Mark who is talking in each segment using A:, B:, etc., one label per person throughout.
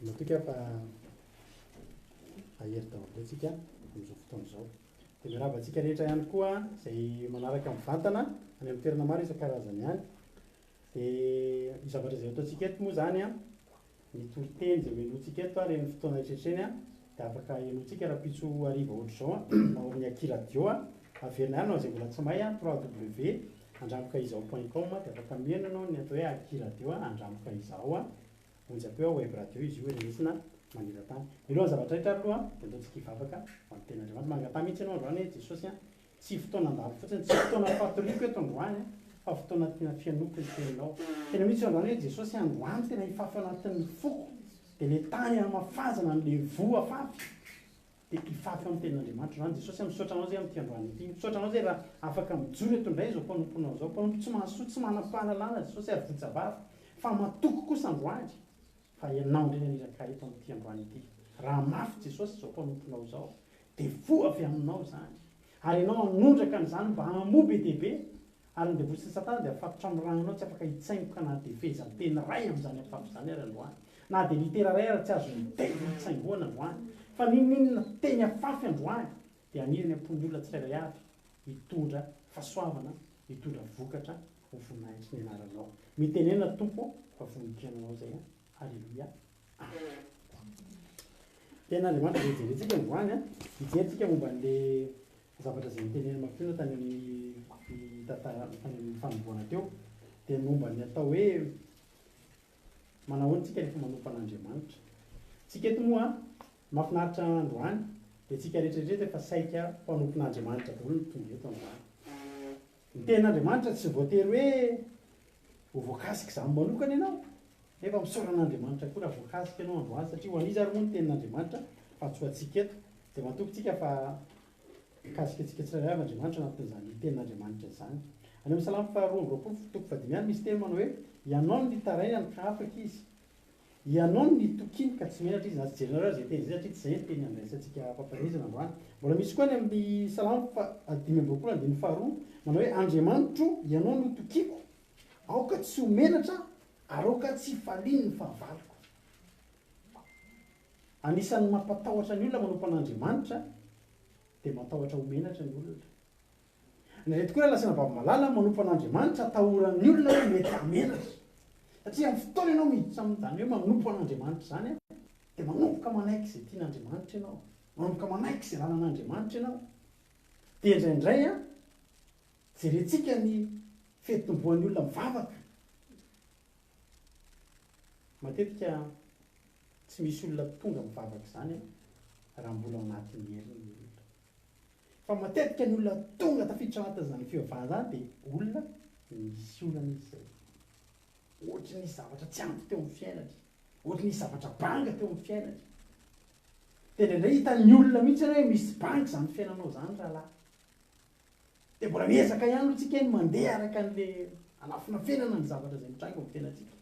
A: Matoky aho fa hahery daholo tsika amin'izao fotoana izao. Dia miarahaba antsika rehetra ihany koa izay manaraka mivantana any amin'ny toerana maro isan-karazany any. Dia ny zavatra izay ataontsika eto moa izany an, ny toriteny izay hohenointsika eto ary ny fotoana rehetra eny an, dia afaka henointsika rahampitso hariva ohatr'izao an, ao amin'ny Aky Radio an, averina ihany ho an'izay mbola tsy mahay an, www andramoka izao point com dia afaka miheno ianao ny atao hoe Aky Radio an, andramoka izao an, onjam-peo web radio izy io renesina maneran-tany. Mialohan'ny zavatra rehetra ary aloha dia ataontsika hivavaka ho an'ny tenin'Andriamanitra. Mangataha mihitsy ianao androany hoe Jesosy an, Tsy fotoana handalo fotsiny, tsy fotoana fatoriako eto androany fa fotoana tena fihainoako ny teninao. Tena mihitsy androany hoe Jesosy androany tena hifafy ao anatin'ny foko dia le tany hamafazana an'le voa afafy dia hifafy ao ny tenin'Andriamanitra androany. Jesosy a misaotra anao zay amin'ity androany ity. Misaotra anao zay raha afaka mijoro eto indray izao mpanomponao izao. Mpanompo tsy mahasoa, tsy manam-pahalalana Jesosy ary votsa vava fa matoky kosa androany fa ianao indray naniraka ahy eto amin'ity androany ity. Raha mafy Jesosy izao mpanomponao izao Dia voa avy aminao izany. Ary ianao hanondraka an'izany mba hamoa be dia be. Ary ny devoly sy ny satana dia afatotra amin'ny ranonao tsy afaka hitsaingoka na dia fehezanteny iray amin'izany afafy izany ary androany. Na dia litera iray ary tsy azon'ny devoly tsaingohana androany. Fa n'inon'inona teny afafy androany dia haniry any am-pon'ny olona tsirairay avy hitondra fahasoavana, hitondra vokatra ho voninahitry ny anaranao. Mitenena Tompo fa vonon-kiainanao izay an. Aleloia. Tena Andriamanitra izay jerentsika androany an, hijery tsika momba an'le zavatra izay notenen'i Mampionona tany amin'ny tantara tany amin'ny fanombohana teo, dia ny momba ny atao hoe manahoana tsika rehefa manompo an'Andriamanitra. Tsika eto moa mahafinaritra androany dia tsika rehetra rehetra efa saika mpanompon'Andriamanitra daholo no tonga eto androany. Ny tenin'Andriamanitra tsy voatery hoe ho voakasika izany manokana ianao, nefa misaora an'Andriamanitra koa raha voakasika ianao androany, satria ho an'iza ary moa ny tenin'Andriamanitra fa tsy ho antsika eto. Dia matoky tsika fa mikasika antsika tsirairay avy Andriamanitra anatin'izany tenin'Andriamanitra izany. Any amin'ny Salamo faharoa amby 22 toko fahadimy ihany misy teny manao hoe, Ianao no nitarainany ka afaka izy, Ianao no nitokiany ka tsy menatra izy. Na tsy jerenareo aza izay teny izay satria tsy izay ny teny andraisantsika fampaherezana androany. Mbola misy koa any amin'ny Salamo faha-25 andininy faharoa manao hoe, Andriamanitro, Ianao no tokiako, aoka tsy ho menatra aho ary aoka tsy hifalian'ny fahavaloko. Anisan'ny mampatahotra ny olona manompo an'Andriamanitra dia matahotra ho menatra ny olona. Indraindray tokoa raha lasa anabavy malala manompo an'Andriamanitra, atahoran'ny olona hoe mety hamenatra. Satria amin'ny fotoana ianao miditra amin'izany hoe manompo an'Andriamanitra izany, dia manomboka manaiky izay tian'Andriamanitra ianao. Manomboka manaiky izay lalan'Andriamanitra ianao. Dia indraindray an, jerentsika ny fitomboan'ny olona mivavaka. Matetika tsy misy olona tonga mivavaka izany raha mbola ao anatin'ny heriny ny olona. Fa matetika ny olona tonga tafiditra anatin'izany fivavahana izany dia olona nisy olana izy izay. Ohatry nisy zavatra tsy ampy teo amin'ny fiainany. Ohatry nisy zavatra banga teo amin'ny fiainany. Dia indraindray hitan'ny olona mihitsy hoe misy banga izany fiainanao izany rahalahy. Dia mbola miezaka ihany aloha tsika ny mandeha araka an'le anafinafenana ny zavatra izay mitranga eo amin'ny fiainantsika.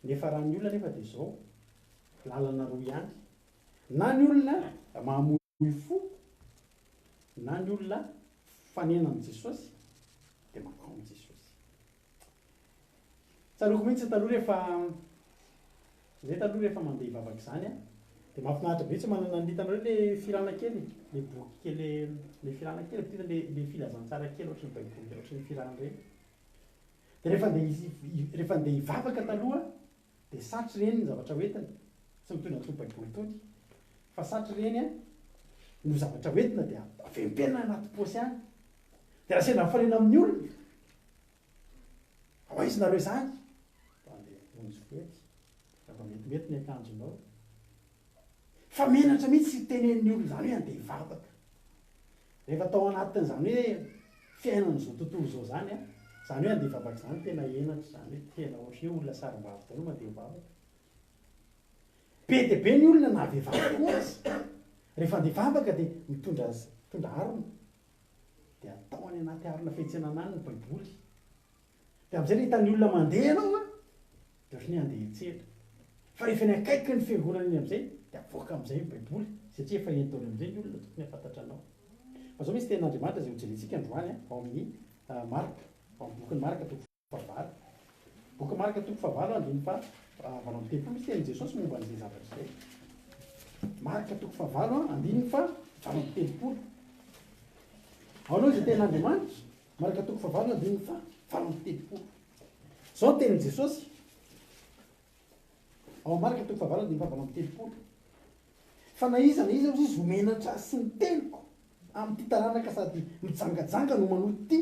A: Nefa raha ny olona nefa dia izao, lalana roa ihany. Na ny olona mamoy fo, na ny olona mifanena amin'i Jesosy dia mankao amin'i Jesosy. Tsaroako mihitsy taloha rehefa zay taloha rehefa mandeha hivavaka izany an, dia mahafinaritra be tsy manana ny hitanareo le filana kely, le boky kely le filana kely, le le filazantsara kely ohatry ny baiboly ohatry ny filana ireny. Dia rehefa andeha rehefa andeha hivavaka taloha Dia satry ireny ny zavatra hoentina, tsy mitondra an'itony baiboly itony, fa satry ireny an, no zavatra hoentina dia avempenina anaty paosy any. Dia raha sendra mifanena amin'ny olona, ao aiza nareo izany? Fa andeha hamonjy fety, raha vao metimety ny akanjonao. Fa menatra mihitsy hitenenin'ny olona izany hoe andeha hivavaka. Rehefa tao anatin'izany hoe fiainan'izao tontolo izao izany an, izany hoe andeha hivavaka izany tena henatra izany hoe tena ohatran'ny hoe olona sarimbavy daholo mandeha hivavaka. Be dia be ny olona na vehivavy koa aza, rehefa andeha hivavaka dia mitondra mitondra harona, dia atao any anaty harona fiantsenana any ny baiboly. Dia amin'izay rehefa hitan'ny olona mandeha ianao an, dia ohatran'ny hoe handeha hiantsena. Fa rehefa eny akaikin'ny fiangonana eny amin'izay, dia avoaka amin'izay ny Baiboly, satria efa eny daholo amin'izay ny olona tokony hahafantatra anao. Fa izao misy tenin'Andriamanitra izay hojerentsika androany an, ao amin'ny Marka, ao amin'ny bokin'i Marka toko fahavalo. Boky Marka toko fahavalo andininy faha. 38, misy tenin'i Jesosy momba an'izay zavatra izay. Marka toko fahavalo andininy faha 38. Ao aloha izay tenin'Andriamanitra, Marka toko fahavalo andininy faha 38. Izao ny tenin'i Jesosy. Ao Marka toko fahavalo andininy faha 38. Fa na iza na iza hozy izy ho menatra azy sy ny teniko amin'ity taranaka sady mijangajanga no manoto ity,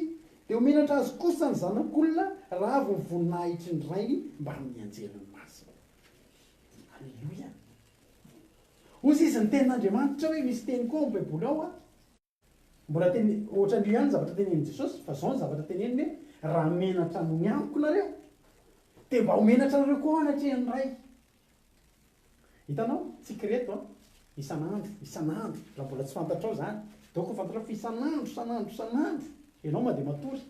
A: dia ho menatra azy kosa ny Zanak'olona raha avy ny voninahitry ny Rainy mbamin'ny anjeliny masina. Aleloia! Hozy izy ny tenin'Andriamanitra hoe misy teny koa ao amin'ny Baiboly ao an! Mbola teny ohatran'io ihany ny zavatra tenenin'i Jesosy, fa izao ny zavatra teneniny hoe, raha menatra noho ny amiko nareo, dia mba ho menatra anareo koa aho anatrehan'ny Ray. Hitanao? Tsika ireto an, isan'andro, isan'andro, raha mbola tsy fantatrao izany, donc ho fantatrao fa isan'andro, isan'andro, isan'andro, ianao mandeha matory,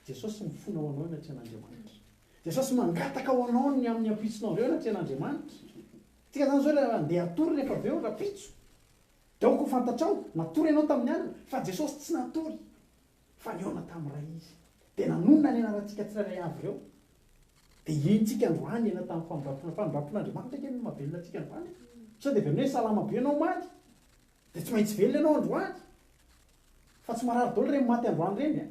A: Jesosy mifona ho anao anatrehan'Andriamanitra. Jesosy mangataka ho anao ny amin'ny ampitsonao ireo anatrehan'Andriamanitra. Tsika izany izao raha handeha hatory rehefa avy eo, rahampitso, Dia aoka ho fantatrao, natory ianao tamin'ny alina, fa Jesosy tsy natory, fa nihaona tamin'ny Ray Izy. Dia nanonona ny anarantsika tsirairay avy ireo. Dia iny tsika androany niaina tamin'ny famindram-pona. Famindram-pon'Andriamanitra ange no mahavelona antsika androany e. Sao dia avy amin'ny hoe salama be ianao omaly, dia tsy maintsy velona ianao androany. Fa tsy marary daholo ireny maty androany ireny e.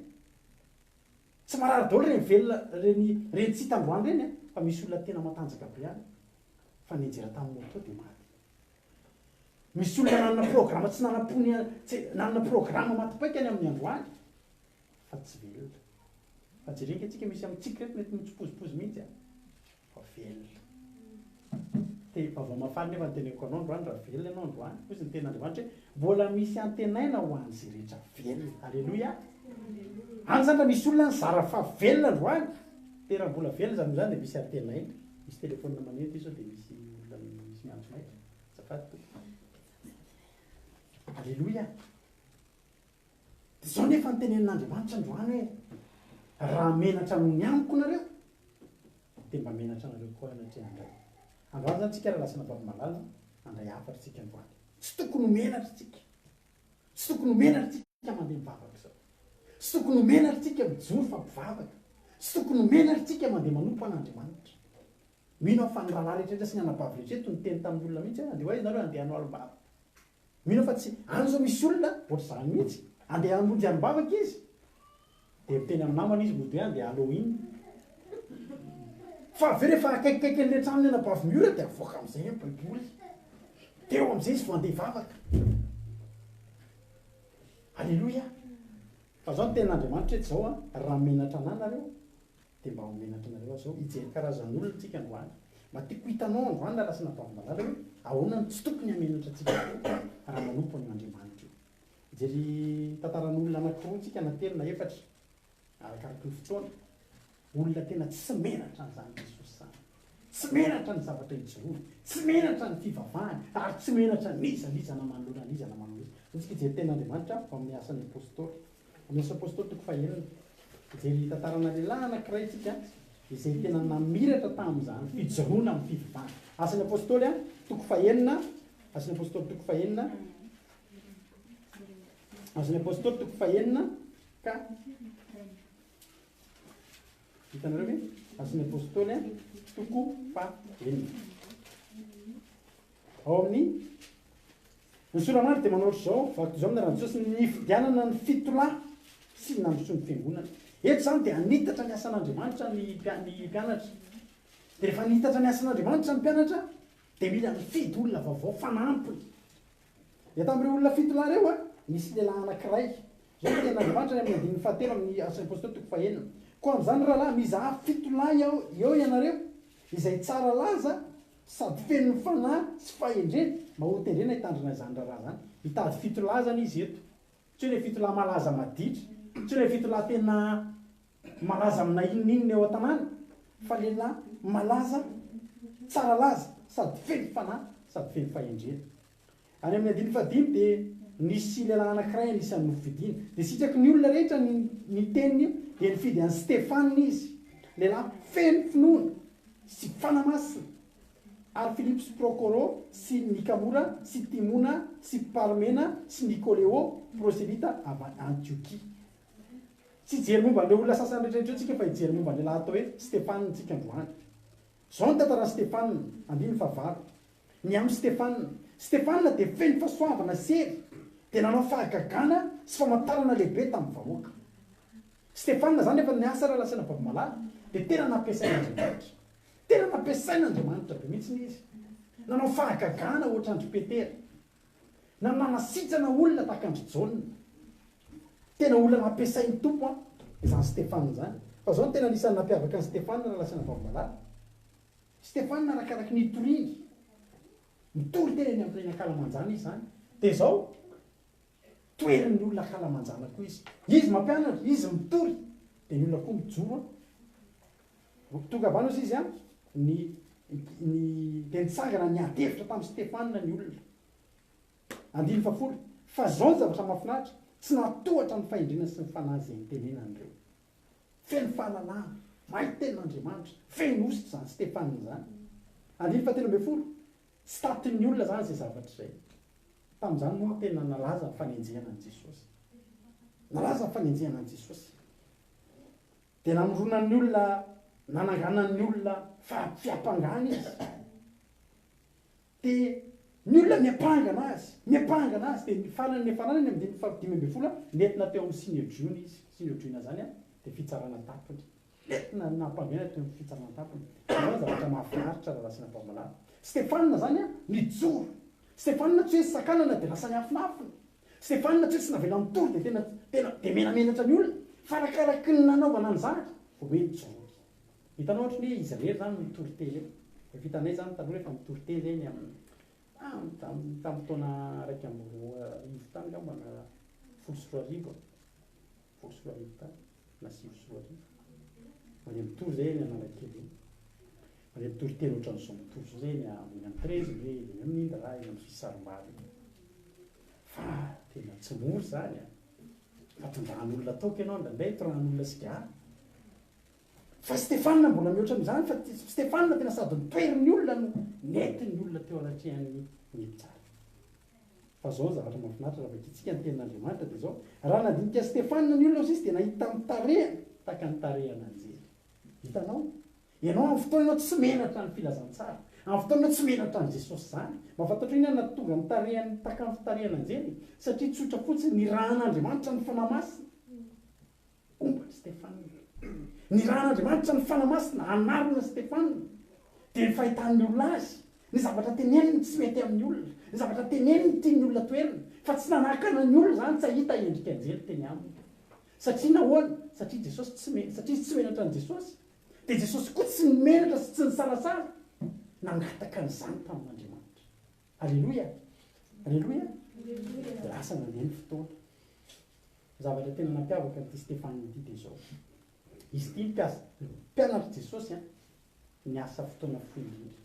A: Tsy marary daholo ireny velona, ireny, ireny tsy hita androany ireny e. Fa misy olona tena matanjaka be any, fa nianjera tamin'ny moto dia maty. Misy olona nanana programa tsy nanam-pony tsy nanana programa maty paika ny amin'ny androany fa tsy velona. Fa jereo ange tsika misy amintsika ireto mety mitsipozipozy mihitsy a! Fa velona. Te vaovao mahafaly nefa ny teneniko anao androany raha velona ianao androany, hoy izy ny tenin'Andriamanitra hoe mbola misy antenaina ho an'izay rehetra velona. Aleloia! Any zany raha misy olona any zara fa velona androany, te raha mbola velona izany izany dia misy antenaina. Misy telephone maneno ty sao dia misy olona misy miantso maika. Azafady tompoko. Aleloia. Dia izao nefa ny tenenin'Andriamanitra androany hoe raha menatra noho ny amiko nareo dia mba menatra anareo koa anatrehan'ny Ray. Androany izany tsika raha lasana babo malala handray hafatra tsika androany. Tsy tokony ho menatra tsika. Tsy tokony ho menatra tsika mandeha mivavaka izao. Tsy tokony ho menatra tsika mijoro fa mpivavaka. Tsy tokony ho menatra tsika mandeha manompo an'Andriamanitra. Mino aho fa ny rahalahy rehetra rehetra sy ny anabavy rehetra eto niteny tamin'ny olona mihitsy hoe andeha ho aiza nareo andeha hanao alim-bavaka. Mino aho fa tsy any izao misy olona ohatr'izany mihitsy andeha hamonjy alim-bavaka izy dia miteny amin'ny namany izy mody hoe andeha Halloween. Fa avy eo rehefa akaikikaiky an'ilay tranon'ny anabavy Miora dia avoaka amin'izay ny baiboly. Dia eo amin'izay izy vao andeha hivavaka. Aleloia. Fa izao ny tenin'Andriamanitra eto izao an, raha menatra anah nareo dia mba ho menatra anareo aho izao. Hijery karazan'olona tsika androany. Mba tiako hitanao androany raha lasa anabavy malala hoe ahoana no tsy tokony hamenatra antsika koa raha manompo an'io Andriamanitra io. Hijery tantaran'olona anankiroa tsika na telo na efatra arakaraky ny fotoana. Olona tena tsy menatra an'izany Jesosy izany. Tsy menatra ny zavatra ijoroany, tsy menatra ny fivavahany, ary tsy menatra n'iza n'iza na manoloana an'iza na manoloana iza. Zao tsika hijery tenin'Andriamanitra ao amin'ny Asan'ny Apostoly. Amin'ny Asan'ny Apostoly toko fahenina. Hijery tantarana lehilahy anankiray tsika izay tena namiratra tamin'izany fijoroana amin'ny fivavahana. Asan'ny Apostoly toko fahenina, Asan'ny Apostoly toko fahenina, Asan'ny Apostoly toko fahenina ka Hitanareo ve? Asan'ny Apostoly toko fahenina. Ao amin'ny ny soramandry dia manao ohatr'izao, vaky izao amin'ny anaran'i Jesosy, ny nifidianana ny fitolahy sy ny nandrosoan'ny fiangonana. Eto izany dia hanitatra ny asan'Andriamanitra ny mpianatra. Dia rehefa nitatra ny asan'Andriamanitra ny mpianatra, dia mila mifidy olona vaovao fanampiny. Dia tamin'ireo olona fitolahy ireo, nisy lehilahy anankiray. Izao no tenin'Andriamanitra any amin'ny andininy fahatelo amin'ny Asan'ny Apostoly toko fahenina, Koa amin'izany, ry rahalahy, mizahà fitolahy eo ianareo, izay tsara laza sady feno ny Fanahy sy fahendrena, mba hotendrena hitandrina izany raharaha izany. Hitady fitolahy izany izy eto. Tsy hoe ilay fitolahy malaza maditra, tsy hoe ilay fitolahy tena malaza amina inona inona eo an-tanàna, fa lehilahy malaza, tsara laza, sady feno fanahy, sady feno fahendrena. Any amin'ny andininy fahadimy dia nisy lehilahy anankiray anisan'ny nofidina. Dia sitraky ny olona rehetra ny ny teniny, dia nifidy an'i Stefana izy, lehilahy feno finoana sy fanahy masina, ary Filipo sy Prokoro sy Nikamora sy Timona sy Parmena sy Nikoleo, proselyta avy any Antiokia. Tsy hijery momba an'ireo olona sasany rehetra ireo tsika fa hijery momba ny lehilahy atao hoe Stefana tsika androany. Izao ny tantaran'i Stefana, andininy fahavalo. Ny amin'i Stefana. Stefana dia feno fahasoavana sy hery, dia nanao fahagagana sy famantarana lehibe tamin'ny vahoaka. Stefana izany rehefa niasa raha lasaina vavy-malala, dia tena nampiasain'Andriamanitra. Tena nampiasain'Andriamanitra be mihitsy izy. Nanao fahagagana ohatran-dry Petera. Na nanasitrana olona tahaka an-dry Jaona. Tena olona nampiasain'ny Tompo an, izany Stefana izany. Fa izao no tena anisan'ny nampiavaka an'i Stefana raha lasaina vavy-malala. Stefana arakaraky ny hitoriany, mitory teny eny amin'ireny ankalamanjana izy izany, dia izao, toherin'ny olona ankalamanjana koa izy. Izy mampianatra, izy mitory, dia ny olona koa mijoro an. Tonga avy any ozy izy an, ny, ny, dia nitsangana niady hevitra tamin'i Stefana ny olona. Andininy fahafolo, Fa izao ny zavatra mahafinaritra, tsy nahatohatra ny fahendrena sy ny fanahy izay nitenenany ireo. Feno fahalalana, mahay tenin'Andriamanitra, feno hosotra izany Stefana izany. Andininy fahatelo ambinifolo, Tsy tatin'ny olona izany izay zavatra izay. Tamin'izany moa no tena nalaza ny fanenjehana an'i Jesosy. Nalaza ny fanenjehana an'i Jesosy. Dia namoronan'ny olona, nananganan'ny olona fiampangana izy. Dia ny olona niampangana azy, niampangana azy, dia ny farany niafarany any amin'ny andininy faha 15, nentina teo amin'ny Synedriona izy. Synedriona izany dia fitsarana an-tampony. Nentina nampangaina teo amin'ny fitsarana an-tampony. Izao ny zavatra mahafinaritra raha lazaina Mpamalala. Stefana izany nijoro. Stefana tsy hoe sakanana dia lasa niafinafina. Stefana tsy hoe tsy navela nitory dia tena tena dia menamenatra ny olona. Fa arakaraky ny nanaovana an'izany vao hoe nijoro. Hitanao ohatry ny hoe izy irery izany no mitory teny eo. Efa hitanay izany taloha rehefa mitory teny izay eny amin'ny tamin'ny tamin'ny taona 2001 tany angamba na 2010 a. 2010 tany na 2009. Mandeha mitory izay eny Analakely eny. Mandeha mitory teny ohatran'izao mitory izao izay eny eny amin'ny Treize mai, eny amin'ny Indra, eny amin'ny Fisarimbary eny. Fa tena tsy mora izany a. Fa tondrahan'olona toaka ianao indraindray, torahan'olona sigara. Fa Stefana mbola mihoatra an'izany fa Stefana tena sady nitoherin'ny olona no nentin'ny olona teo anatrehan'ny ny mpitsara. Fa zao ny zavatra mahafinaritra raha vakintsika ny tenin'Andriamanitra dia zao, raha nandinika Stefana ny olona hozy izy dia nahita ny tarehiny tahaka ny tarehan'anjely. Hitanao? Ianao amin'ny fotoana ianao tsy menatra ny filazantsara. Amin'ny fotoana ianao tsy menatra an'i Jesosy izany. Mahafantatra inona nahatonga ny tarehiny tahaka ny tarehan'anjely? Satria tsotra fotsiny nirahan'Andriamanitra ny Fanahy Masina. Homba an'i Stefana. Nirahan'Andriamanitra ny Fanahy Masina hanarona an'i Stefana. Dia ny fahitan'ny olona azy, ny zavatra teneniny tsy mety amin'ny olona, ny zavatra teneniny tian'ny olona toherina, fa tsy nanakana ny olona izany tsy hahita endrika anjely teny aminy. Satria nahoana? Satria Jesosy tsy me, satria izy tsy menatra an'i Jesosy. Dia Jesosy koa tsy nimenatra sy tsy nisalasala nangataka an'izany tamin'Andriamanitra. Aleloia! Aleloia! Lasa nandeha ny fotoana. Ny zavatra tena nampiavaka an'ity Stefana ity dia izao, izy ity mpiasa, mpianatr'i Jesosy an, niasa fotoana fohy indrindra.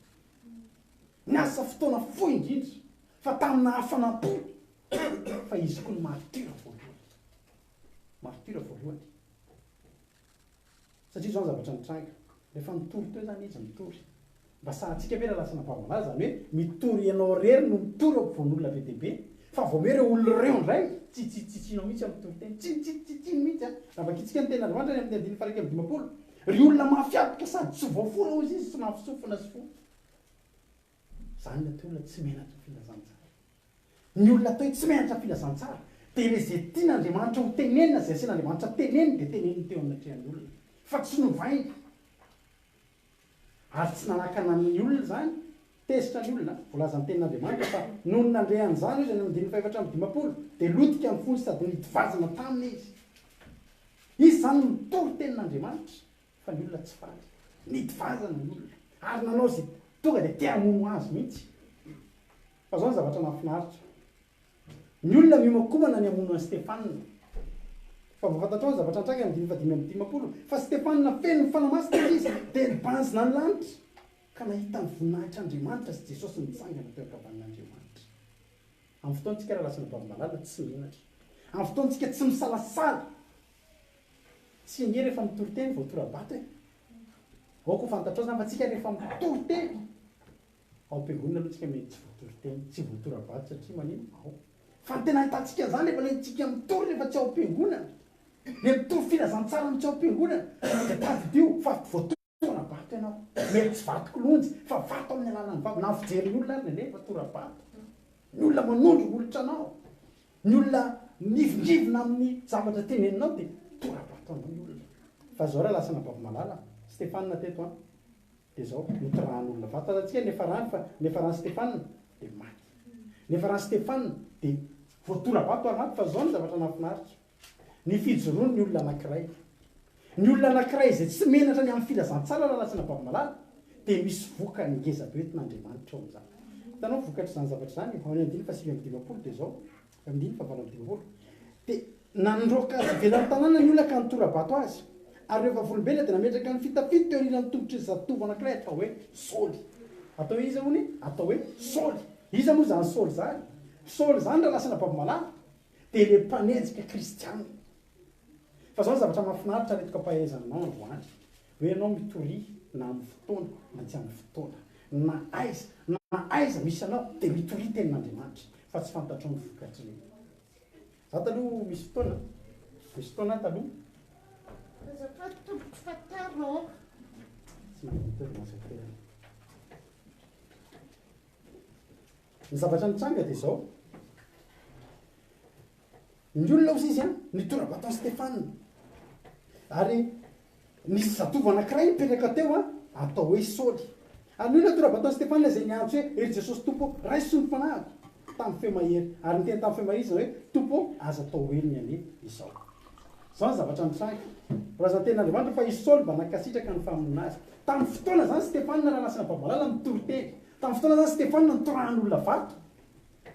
A: Niasa fotoana fohy indrindra, fa tamina hafanam-po, fa izy koa no martyr voalohany. Martyr voalohany. Satria izao ny zavatra nitranga, rehefa nitory teo izany izy, nitory. Mba sahantsika ve raha lasa nampahomalaza izany hoe mitory ianao irery no mitory eo ampovoan'olona be dia be, fa vao miha ireo olona ireo indray tsitsitsitsianao mihitsy amin'ny toriteny, tsitsitsitsiany mihitsy an! Raha vakintsika ny tenin'Andriamanitra any amin'ny andininy faha 51, ry olona mafy hatoka sady tsy voafora hozy izy, tsy mafy sofina sy fo. Izany ny atao olona tsy menatra filazantsara. Ny olona atao hoe tsy menatra filazantsara dia ilay izay tian'Andriamanitra ho tenenina, izay asian'Andriamanitra teneniny dia teneniny teo anatrehan'ny olona. Fa tsy novainy. Ary tsy nanakana ny olona izany. Tezitra ny olona. Voalazan'ny tenin'Andriamanitra fa nony nandre an'izany izy any amin'ny andininy faha-54 dia lotika ny fony sady nidivazana taminy izy. Izy izany mitory tenin'Andriamanitra. Fa ny olona tsy faly. Nidivazana ny olona. Ary nanao izay tonga dia te hamono azy mihitsy. Fa izao ny zavatra mahafinaritra. Ny olona miomakomana ny hamono an'i Stefana. Fa vao fantatrao ny zavatra nitranga ny andininy faha-55, fa Stefana feno ny Fanahy Masina izy, dia nibanjina ny lanitra, ka nahita ny voninahitr'Andriamanitra sy Jesosy nitsangana teo ankavanan'Andriamanitra. Amin'ny fotoantsika raha lasa nabavy-malala tsy menatra. Amin'ny fotoantsika tsy misalasala. Tsy ange rehefa mitory teny vao tora-bato e! Aoka ho fantatrao izany fa tsika rehefa mitory teny ao am-piangonana aloha tsika mety tsy voatory teny, tsy voatora-bato satria manino? Ao. Fa ny tena ahitantsika an'izany rehefa ilay tsika mitory rehefa tsy ao am-piangonana, ilay mitory filazantsara no tsy ao am-piangonana dia tadidio fa voatora-bato ianao. Mety tsy vato kilonjy fa vato amin'ny alalan'ny vava. Na ny fijerin'ny olona ary nefa tora-bato. Ny olona manondro molotra anao. Ny olona mivingivina amin'ny zavatra teneninao dia tora-bato anao ny olona. Fa zao raha lasa nababo malala, Stefana teto an, dia zao, notorahan'olona vato. Fantatsika ny niafarany fa ny niafaran'i Stefana dia maty. Ny niafaran'i Stefana dia voatora-bato ary maty fa zao ny zavatra nahafinaritra. Ny fijoroan'ny olona anankiray. Ny olona anankiray izay tsy menatra ny amin'ny filazantsara raha lasa nababo malala dia misy vokany ngeza be entin'Andriamanitra ao amin'izany. Hitanao ny vokatr'izany zavatra izany? Ao amin'ny andininy faha-59 dia izao, andininy faha-58, dia nandroaka azy ivelan'ny tanàna ny olona ka nitora-bato azy. Ary ireo vavolombelona dia nametraka ny fitafiany teo anilan'ny tongotry ny zatovo anankiray atao hoe Saoly. Atao hoe iza hono? Atao hoe Saoly. Iza moa izany Saoly izany? Saoly izany raha lasa nababo malala dia ilay mpanenjika kristiana. Fa zao ny zavatra mahafinaritra ry tokampahaizanao androany, hoe ianao mitoria na amin'ny fotoana na tsy amin'ny fotoana, na aiza na aiza misy anao dia mitoria tenin'Andriamanitra fa tsy fantatrao ny vokatr'ireny. Za taloha misy fotoana, misy fotoana aho taloha.
B: Azafady tompoko fa tara ô.
A: Tsy manana toerana azo toerana. Ny zavatra nitranga dia izao. Ny olona hozy izy an, nitora-bato an'i Stefana. Ary nisy zatovo anankiray nipetraka teo an, atao hoe Saoly. Ary ny olona nitora-bato an'i Stefana izay niantso hoe, Ry Jesosy Tompo ô, raiso ny fanahiko! tamin'ny feo mahery. Ary niteny tamin'ny feo mahery izy hoe, Tompo ô, aza atao helony anie izao. Izao ny zavatra nitranga. Voalazan'ny Tenin'Andriamanitra fa i Saoly mba nankasitraka ny famonoana azy. Tamin'ny fotoana izany Stefana raha lasa Babalala nitory teny. Tamin'ny fotoana izany Stefana nitorahan'olona vato.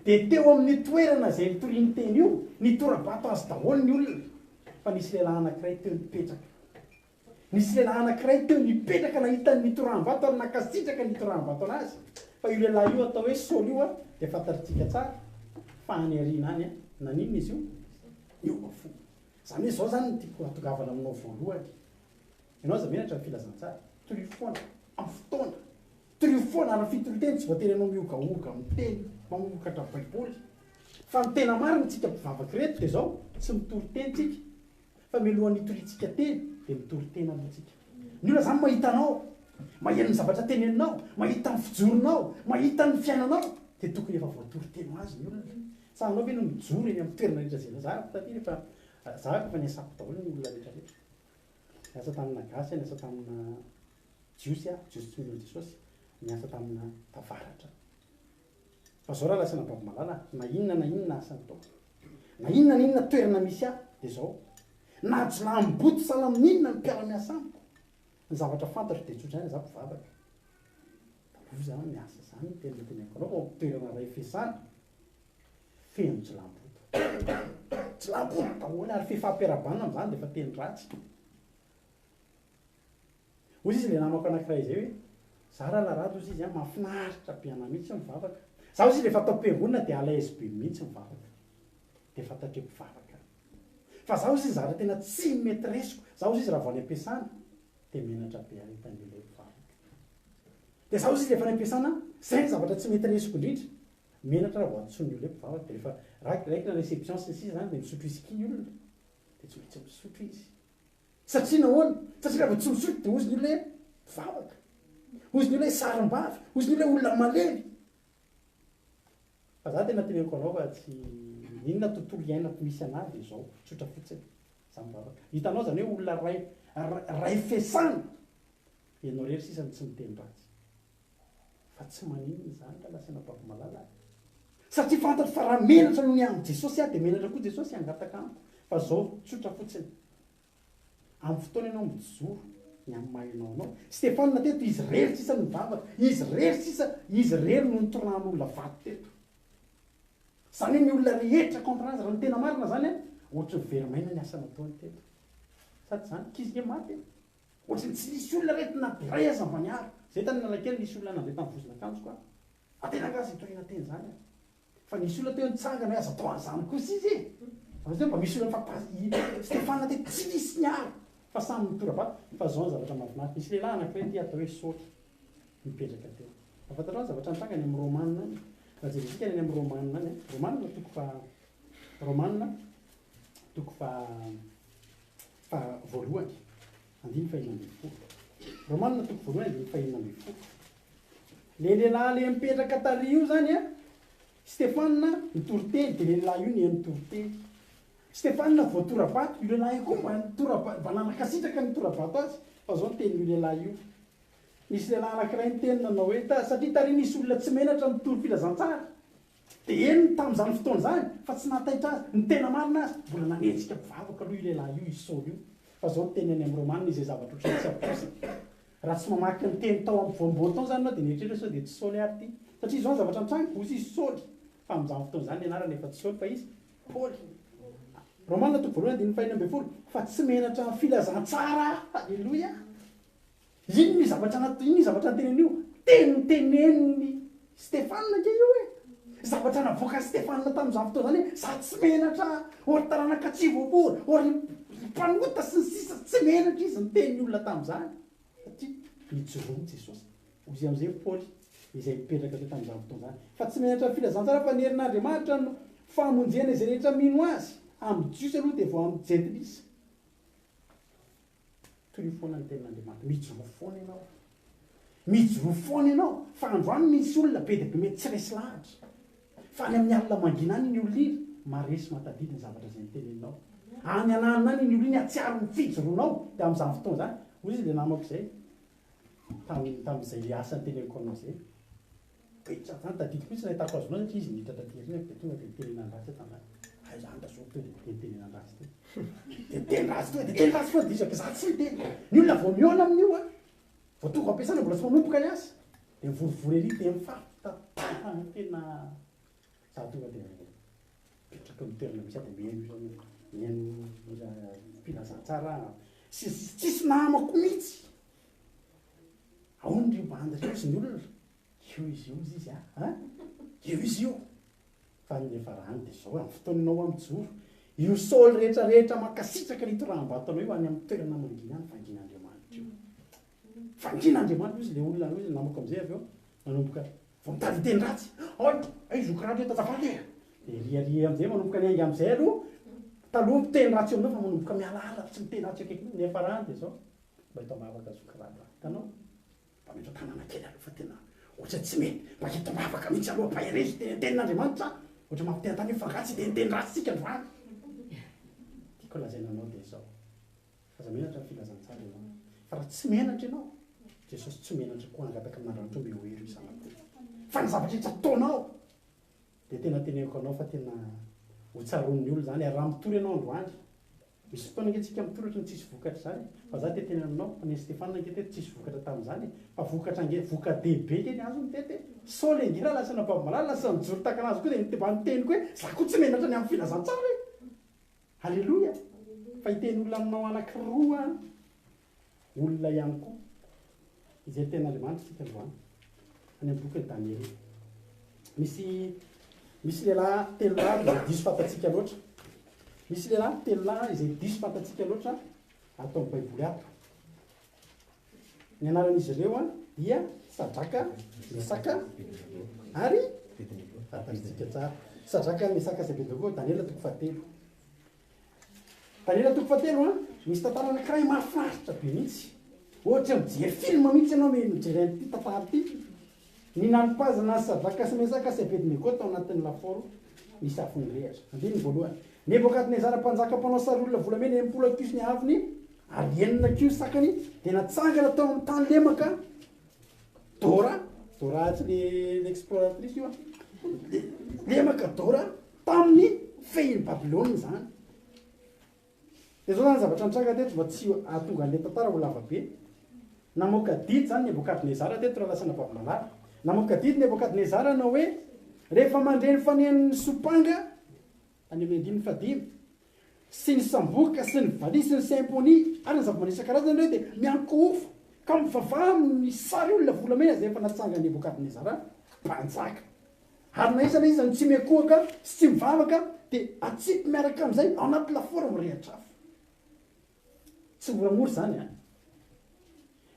A: Dia teo amin'io toerana izay nitoriany teny io, nitora-bato azy daholo ny olona. Fa nisy lehilahy anankiray teo nipetraka. Nisy lehilahy anankiray teo nipetraka nahita ny nitoraham-bato ary nankasitraka ny nitoraham-bato anazy. Fa io lehilahy io atao hoe Saoly io dia fantatritsika tsara fa any aoriana any naninona izy io? Niova fo. Izany hoe izao izany no tiako hatongavana aminao voalohany. Ianao aza menatra ny filazantsara. Torio foana, amin'ny fotoana. Torio foana, ary ny fitorian-teny tsy voatery ianao mihogahoga miteny, mamokatra baiboly. Fa ny tena marina tsika mpivavaka ireto dia izao, tsy mitory teny tsika, fa mialohan'ny hitoriantsika teny dia mitory tena aloha tsika. Ny olona izany mahita anao, maheno ny zavatra teneninao, mahita ny fijoronao, mahita ny fiainanao, dia tokony efa voatory teny ho azy ny olona. Sa anao ve no mijoro eny amin'ny toerana rehetra izay, za taty rehefa, za efa niasako daholo ny olona rehetra rehetra. Niasa tamina gasy aho, niasa tamina jiosy aho, jiosy tsy mino an'i Jesosy, niasa tamina tavaratra. Fa zao rahalahy sy anabavy malala, na inona na inona asa nataoko, na inona na inona toerana misy ahy, dia zao, na jiolahim-boto sahala amin'inona ny mpiara-miasa amiko, ny zavatra fantatro dia tsotra ihany, za mpivavaka. Taloha za miasa zany no tena teneniko anao, fa ao toerana iray fiasana, Feno jilamboto. Jilamboto daholo ary fifampiarahabana amin'izany dia efa teny ratsy. Hoy izy ilay namako anankiray izay hoe, za Ralarado hozy izy an, mahafinaritra be anah mihitsy mivavaka. Za hozy izy rehefa atao am-piangonana dia à l'aise be mihitsy mivavaka. Dia fantatro hoe mpivavaka aho. Fa za hozy izy zavatra tena tsy mety resiko, za hozy izy raha vao any am-piasana dia menatra be ahy hitan'ny olona hoe mpivavaka. Dia za hozy izy rehefa any am-piasana, izay ny zavatra tsy mety resiko indrindra. Menatra raha vao antsoin'ny olona hoe mpivavaka dia rehefa raikitra ny réception sy ny sisa izany dia misotro whisky ny olona dia tsy maintsy misotro izy. Satria nahoana? Satria raha vao tsy misotro dia hozy ny olona hoe mpivavaka. Hozy ny olona hoe sarimbavy. Hozy ny olona hoe olona malemy. Fa za tena teneniko anao fa tsy n'inona tontolo iainako misy anah dia izao, tsotra fotsiny. Za mivavaka. Hitanao izany hoe olona ray ray fesana, ianao irery sisa no tsy miteny ratsy. Fa tsy maninona izany raha lasa anabavy malala aho. Satria fantatro fa raha menatra noho ny amin'i Jesosy aho dia menatra koa Jesosy hangataka amiko. Fa zao, tsotra fotsiny. Amin'ny fotoana ianao mijoro ny amin'ny maha ianao anao. Stefana teto, izy irery sisa no nivavaka. Izy irery sisa, izy irery no nitorahan'olona vato teto. Izany hoe ny olona rehetra contre azy, raha ny tena marina izany an, ohatry ny very maina ny asa nataony teto. Sady izany, ankizy nge maty e. Ohatran'ny tsy nisy olona reto na dia iray aza mba niaro. Zay tany Analakely nisy olona nandeha tamin'ny vozon'akanjoko an. Fa tena angaha zay toriana teny zany an. Fa nisy olona teo nitsangana hoe aza atao an'izany kosa izy e. Fa zay mba misy olona fa i Stefana teo tsy nisy niaro fa samy nitora-bato. Fa zao ny zavatra mahafinaritra. Nisy lehilahy anankiray ity atao hoe Saoly nipetraka teo. Fa fantatrao ny zavatra nitranga any amin'ny Romana any. Raha jerentsika ny any amin'ny Romana any an. Romana toko faha Romana toko faha Fa voalohany, andininy fahenina ambin'ny folo. Romanina toko voalohany andininy fahenina ambin'ny folo. Le lehilahy le mipetraka tary io zany a, Stefana nitory teny dia le lehilahy io nihaino toriteny. Stefana voatora-bato, io lehilahy io koa mba nitora-bato, mba nankasitraka ny nitora-bato azy, fa zao ny tenin'io lehilahy io. Nisy lehilahy anankiray niteny nanao hoe, ta, satria tary nisy olona tsy menatra nitory filazantsara. Dia henony tamin'izany fotoana izany fa tsy nahataitra azy. Ny tena marina aza, mbola nanenjika mpivavaka aloha io lehilahy io, i Saoly io. Fa izao no teniny any amin'ny Romana, izay zavatra ohatran'ny tsy ampoizina. Raha tsy mamaky ny teny tao amin'ny voamboa tao izany ianao dia mieritreritra sao dia tsy Saoly ary ity. Satria izao ny zavatra nitranga, hozy izy Saoly. Fa amin'izany fotoana izany ny anarany efa tsy Saoly fa izy Paoly. Romana toko voalohany andininy fahenina ambin'ny folo, Fa tsy menatra ny filazantsara aho. Aleloia! Inona io zavatra nat, inona io zavatra noteneniny io? Teny notenenin'i Stefana ange io e! Zavatra navoakan'i Stefana tamin'izany fotoana izany hoe, za tsy menatra, ô ry taranaka tsy voafory, ô ry mpanota sy ny sisa, tsy menatra izy niteny ny olona tamin'izany, satria nijoroany Jesosy. Hoy izy amin'izay Paoly, izay nipetraka teo tamin'izany fotoana izany, fa tsy menatra ny filazantsara fa ny herin'Andriamanitra no famonjena izay rehetra mino Azy, amin'ny Jiosy aloha dia vao amin'ny Jentilisa. Tohio foana ny tenin'Andriamanitra. Mijoroa foana ianao. Mijoroa foana ianao. Fa androany misy olona be dia be mety tsy resy lahatra. Fa any amin'ny alina mangina any iny olona iny, maharesy mahatadidy ny zavatra izay noteneninao. Any an'alina any iny olona iny hahatsiaro ny fijoroanao. Dia amin'izany fotoana izany, hoy izy ilay namako izay, tamin'izay ilay asa noteneniko anao izay. Taitra zany, tadidiko mihitsy nahitako azy voalohany satria izy niditra taty aoriana dia tonga dia nitenenany ratsy aho tamin'izany. Aiza any razoky teo dia nitenitenenany ratsy teo. Dia niteny ratsy teo, dia niteny ratsy foana dia izy ka za tsy niteny. Ny olona vao mihaona amin'io an, vao tonga am-piasana mbola tsy manomboka ny asa, dia mivorivory ery dia mifampitantara tena za tonga dia mipetraka eo amin'ny toerana misy ahy dia mihaino hira mihaino hira filazantsara sy ny sisa, tsisy namako mihitsy. Ahoana ry bandy ry ozy ny olona? Io izy io ozy izy a! An! Io izy io! Fa ny niafarany dia izao, amin'ny fotoana ianao hoa mijoro, io Saoly rehetra rehetra mankasitraka ny hitoraham-bato anao io any amin'ny toerana mangina any, vangin'Andriamanitra io. Vangin'Andriamanitra ozy ilay olona, ozy ny namako amin'izay avy eo, nanomboka vao mitady hiteny ratsy, Ay! Ay zoky raha reto azafady e! Dia ery ary amin'izay manomboka niainga amin'izay aloha, taloha miteny ratsy eo aminao fa manomboka mialaala, tsy miteny ratsy eo akaikinao, ny niafarany dia izao, Mba eto am-bavaka zoky rado a. Hitanao? Mba metra tanana kely aloha fa tena ohatry ny tsy mety. Mba eto am-bavaka mihitsy aloha ampaherezo teny tenin'Andriamanitra. Ohatry mampiteny an-tany io fa angaha tsy hiteniteny ratsy tsika androany. Tiako lazaina anao dia izao. Aza menatra ny filazantsara ianao. Fa raha tsy menatra ianao, Jesosy tsy menatra koa hangataka amin'Andriamanitra omeo hery io zanako io. Fa ny zavatra rehetra ataonao dia tena teneniko anao fa tena ho tsaroan'ny olona izany ary raha mitory ianao androany Misy fotoana ange tsika mitory ohatry ny tsisy vokatra izany e! Fa za te hiteny aminao fa ny an'i Stefana ange teto tsisy vokatra tamin'izany e! Fa vokatra ange, voka-dehibe ange ny azony teto e! Saoly ange raha lasa nababo malala lasa nijoro tahaka anazy koa dia mba niteny koa hoe za koa tsy menatra ny amin'ny filazantsara e! Aleloia! Fa hiteny olona aminao anankiroa an! Olona ihany koa izay tenin'Andriamanitra isika androany, any amin'ny bokin'i Daniela. Misy misy lehilahy telo lahy izay diso fantatsika loatra. Misy lehilahy telo lahy izay diso fantatsika loatra ato amin'ny Baiboly ato. Ny anaran'izy ireo dia Sadraka, Mesaka ary fantatsika tsara. Sadraka, Mesaka sy Abednego, Daniela toko fahatelo. Daniela toko fahatelo an, misy tantara anankiray mahafinaritra be mihitsy. Ohatra mijery film mihitsy ianao mijery an'ity tantara ity. Ny nanipazana an'i Sadraka sy Mesaka sy Abednego tao anatin'ny lafaoro nisy afo nirehitra. Andininy voalohany. Nebokadnezara mpanjaka mpanao sariolona volamena 60 kiosy ny haavony ary enina kiosy sakany dia natsangana tao amin'ny tany lemaka Dora, Dora tsy le l'exploratrice io an, lemaka Dora Tamin'ny fehin'i Babylona izany. Dia izao izany ny zavatra nitranga teto mba tsy hahatonga an'ilay tantara ho lava be. Namoaka didy izany Nebokadnezara teto raha lasa nababo-malala. Namoaka didy Nebokadnezara hanao hoe, Rehefa mandre ny fanenon'ny sompanga, any amin'ny andininy fahadimy, sy ny samboka sy ny valiha sy ny symphony ary ny zava-maneno isan-karazany ireo dia miankohofa ka mivavaha amin'ny sary olona volamena izay efa natsangan'i Nebokadnezara mpanjaka. Ary na iza na iza no tsy miankohoka sy tsy mivavaka dia atsipy miaraka amin'izay ao anaty lafaoro mirehitra afo. Tsy moramora izany an!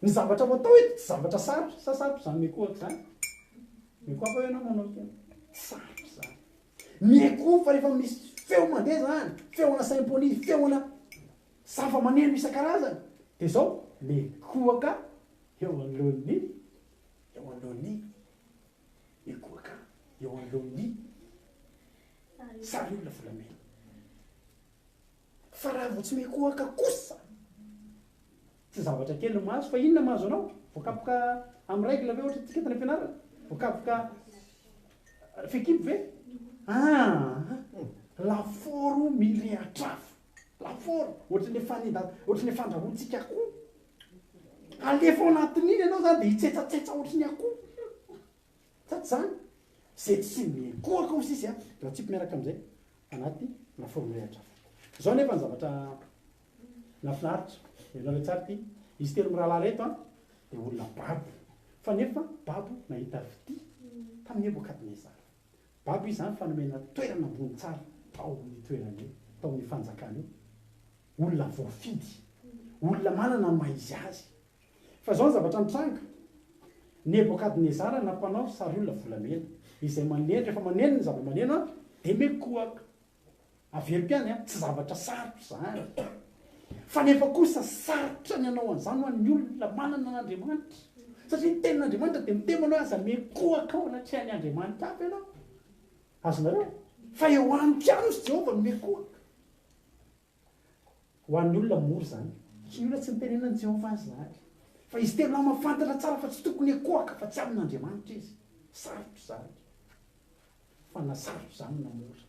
A: Ny zavatra ho atao eto tsy zavatra sarotra, sa sarotra izany miankohoka izany? Miankohoka ve ianao manao tena? Tsy sarotra izany. Miankohoka rehefa misy feo mandeha izany, feona symphonie, feona zava-maneno isan-karazany, dia izao, miankohoka. Eo anoloan'ny, eo anoloan'ny, mikohaka eo anoloan'ny sary olona volamena. Fa raha vao tsy mikohaka kosa, tsy zavatra kely no mahazo, fa inona mahazo anao? Voakapoka amin'ny règle ve ohatra tsika tany am-pianarana? Voakapoka fehikibo ve? Ah, lafaoro mirehatr'afo. Lafaoro, ohatry ny fanenda, ohatry ny fandrahoantsika akoho. Alefa ao anatin'iny ianao zany dia hitsetsatsetsa ohatry ny akoho. Sa tsy zany? Zay tsy mikohaka hozy izy an, dia atsipy miaraka amin'izay anaty lafaoro mirehitra afo. Izao nefa ny zavatra nahafinaritra, ianareo tsara ity, izy telo mirahalahy ireto an, dia olona babo, fa nefa babo nahita fitia tamin'i Nebokadnezara. Babo izy izany fa nomena toerana ambony tsara tao amin'io toerana io, tao amin'io fanjakana io. Olona voafidy, olona manana ny maha izy azy. Fa izao ny zavatra nitranga, Nebokadnezara nampanao sariolona volamena, izay maneno, rehefa maneno ny zava-maneno an, dia mikohaka. Averiko ihany an, tsy zavatra sarotra izany. Fa nefa kosa sarotra ny hanao an'izany ho an'ny olona manana an'Andriamanitra. Satria ny tenin'Andriamanitra dia miteny manao hoe aza mikohaka ao anatrehan'ny Andriamanitra hafa ianao. Azonareo? Fa eo amiko ihany hozy Jehovah no mikohaka. Ho an'ny olona mora izany. Tsy ny olona tsy nitenenan'i Jehovah azy izany. Fa izy telo lahy mahafantatra tsara fa tsy tokony hikohaka fa tsy amin'Andriamanitra izy. Sarotra izany. Fa na sarotra izany na mora.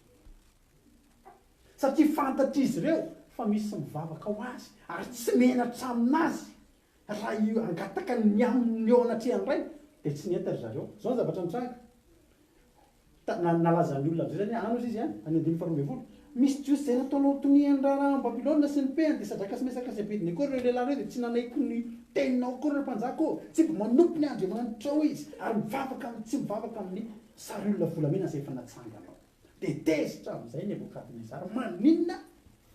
A: Satria fantatr'izy ireo fa misy mivavaka ho azy ary tsy menatra aminazy raha hangataka ny aminy eo anatrehan'ny Rainy dia tsy nety ry zareo. Izao ny zavatra nitranga. Nalaza ny olona amin'izay izany hoe, any hozy izy an, any andininy faharoa ambin'ny folo, Misy Jiosy izay nataonao ho tonian'ny raharahan'i Babylona sy ny pehany, dia Sadraka sy Mesaka sy Abednego ireo lehilahy ireo dia tsy nanaiky ny teninao akory ireo mpanjaka ô, tsy mba manompo ny andriamanitrao izy, ary mivavaka amin'ny tsy mivavaka amin'ny sariolona volamena izay efa natsanganao. Dia tezitra amin'izay Nebokadnezara, maninona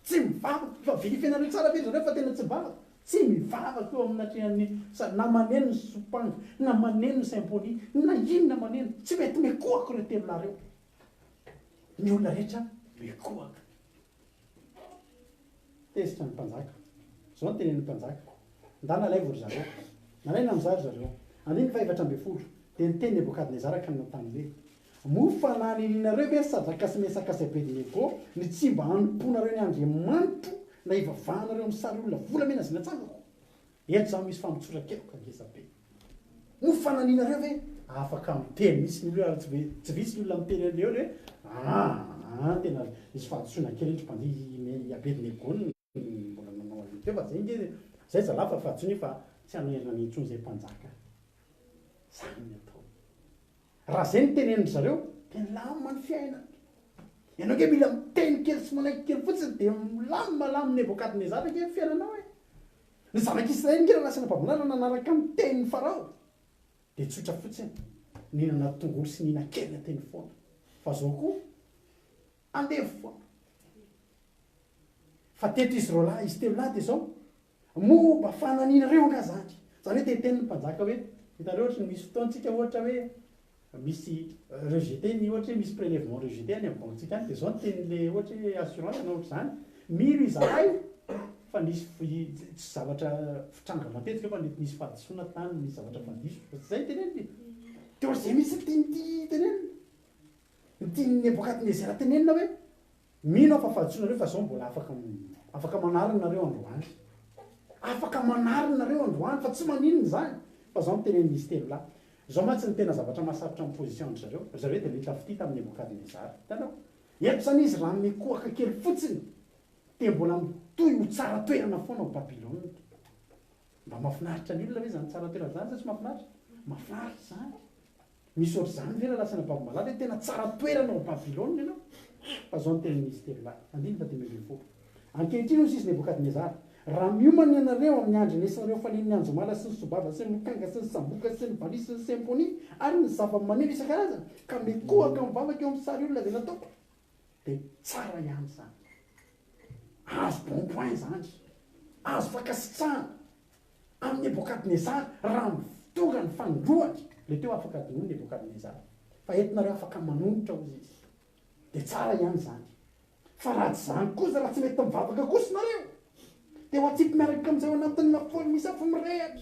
A: tsy mivavaka? Efa verifienareo tsara ve ry zareo fa tena tsy mivavaka? Tsy mivavaka eo amin'ny natrehan'ny sa na maneno ny sopanga, na maneno ny symphonie, na inona maneno, tsy mety mikohaka ireo telo lahy ireo. Ny olona rehetra mikohaka. Tezitra ny mpanjaka. Izao no tenenin'ny mpanjaka, Ndana alaivo ry zareo. Nalaina amin'izay ry zareo. Andininy fahefatra ambin'ny folo, Dia niteny Nebokadnezara ka nanao taminy hoe, Moa fanahy nirianareo ve Sadraka sy Mesaka sy Abednego ny tsy mba hanompoanareo ny andriamanitro na hivavahanareo amin'ny sary olona volamena izay natsangako? Eto izany misy famotsoran-keloka ngeza be. Moa fananianareo ve afaka miteny mihitsy ny olona ary tsy tsy vitsy ny olona miteny an'ilay hoe aa tena nisy fahadisoana kely indry mpandihy i Abednego no mbola nanao an'io teo fa zay nge zay zalahy fa fahadisoana io fa tsy hamerina intsony izay mpanjaka zany ny atao. Raha zay no tenenin-dry zareo dia milamina ny fiainana. Ianao ange mila miteny kely sy manaiky kely fotsiny dia milamina lamin'i Nebokadnezara ange ny fiainanao e. Ny zanak'Israely ange raha lasa Babylona nanaraka ny tenin'i Farao dia tsotra fotsiny, nihinana tongolo sy nihinan-kena teny foana. Fa zao koa andevo foana. Fa teto izy roalahy, izy telo lahy dia zao, Moa mba fananianareo angaha izany? Izany hoe te-hiteny ny mpanjaka hoe, hitanareo ohatry ny misy fotoana-tsika ohatra hoe misy rejeté ny ohatra hoe misy prélèvement rejeté any amin'ny banque-tsika any dia izao no tenin'ilay ohatra hoe assurance na ohatr'izany, mino izahay fa nisy tsy zavatra fitranga matetika io fa mety nisy fahadisoana tany, nisy zavatra efa diso, fa tsy izay no teneniny e! Dia ohatr'izay mihitsy ny tian'ity tenenina, ny tian'i Nebokadnezara tenenina hoe, Mino aho fa fahadisoanareo fa zao mbola afaka afaka manarina nareo androany. Afaka manarina nareo androany fa tsy maninona izany fa zao no tenenin'izy telo lahy. Zao mantsy ny tena zavatra mahasarotra ny position ndry zareo. Ry zareo dia nahita fitia tamin'i Nebokadnezara. Hitanao? Eto izany izy raha mikohaka kely fotsiny dia mbola mitohy ho tsara toerana foana ao Babylona. Mba mahafinaritra ny olona ve izany tsara toerana izany sa tsy mahafinaritra? Mahafinaritra izany. Misy ohatr'izany ve raha lazaina Bavimalahy hoe tena tsara toerana ao Babylona ianao? Fa izao no tenin'izy telo lahy, andininy fahadimy ambin'ny folo, Ankehitriny, hoy sisa Nebokadnezara, raha miomana ianareo amin'ny handrenesanareo fanenon'ny anjomala sy ny sobava sy ny lokanga sy ny samboka sy ny valiha sy ny symphony ary ny zava-maneno isan-karazany, ka mikohaka mivavaka eo amin'ny sary olona izay nataoko, dia tsara ihany izany. Azo bon point izany. Azo fankasitrahana. Amin'i Nebokadnezara, raha tonga ny fanindroany, ilay teo afaka adinoina Nebokadnezara, fa eto nareo afaka manonitra hozy izy. Dia tsara ihany izany. Fa raha tsy izany kosa, raha tsy mety mivavaka kosa nareo, dia ho atsipy miaraka amin'izay ao anatin'ny lafaoro misy afo mirehatra.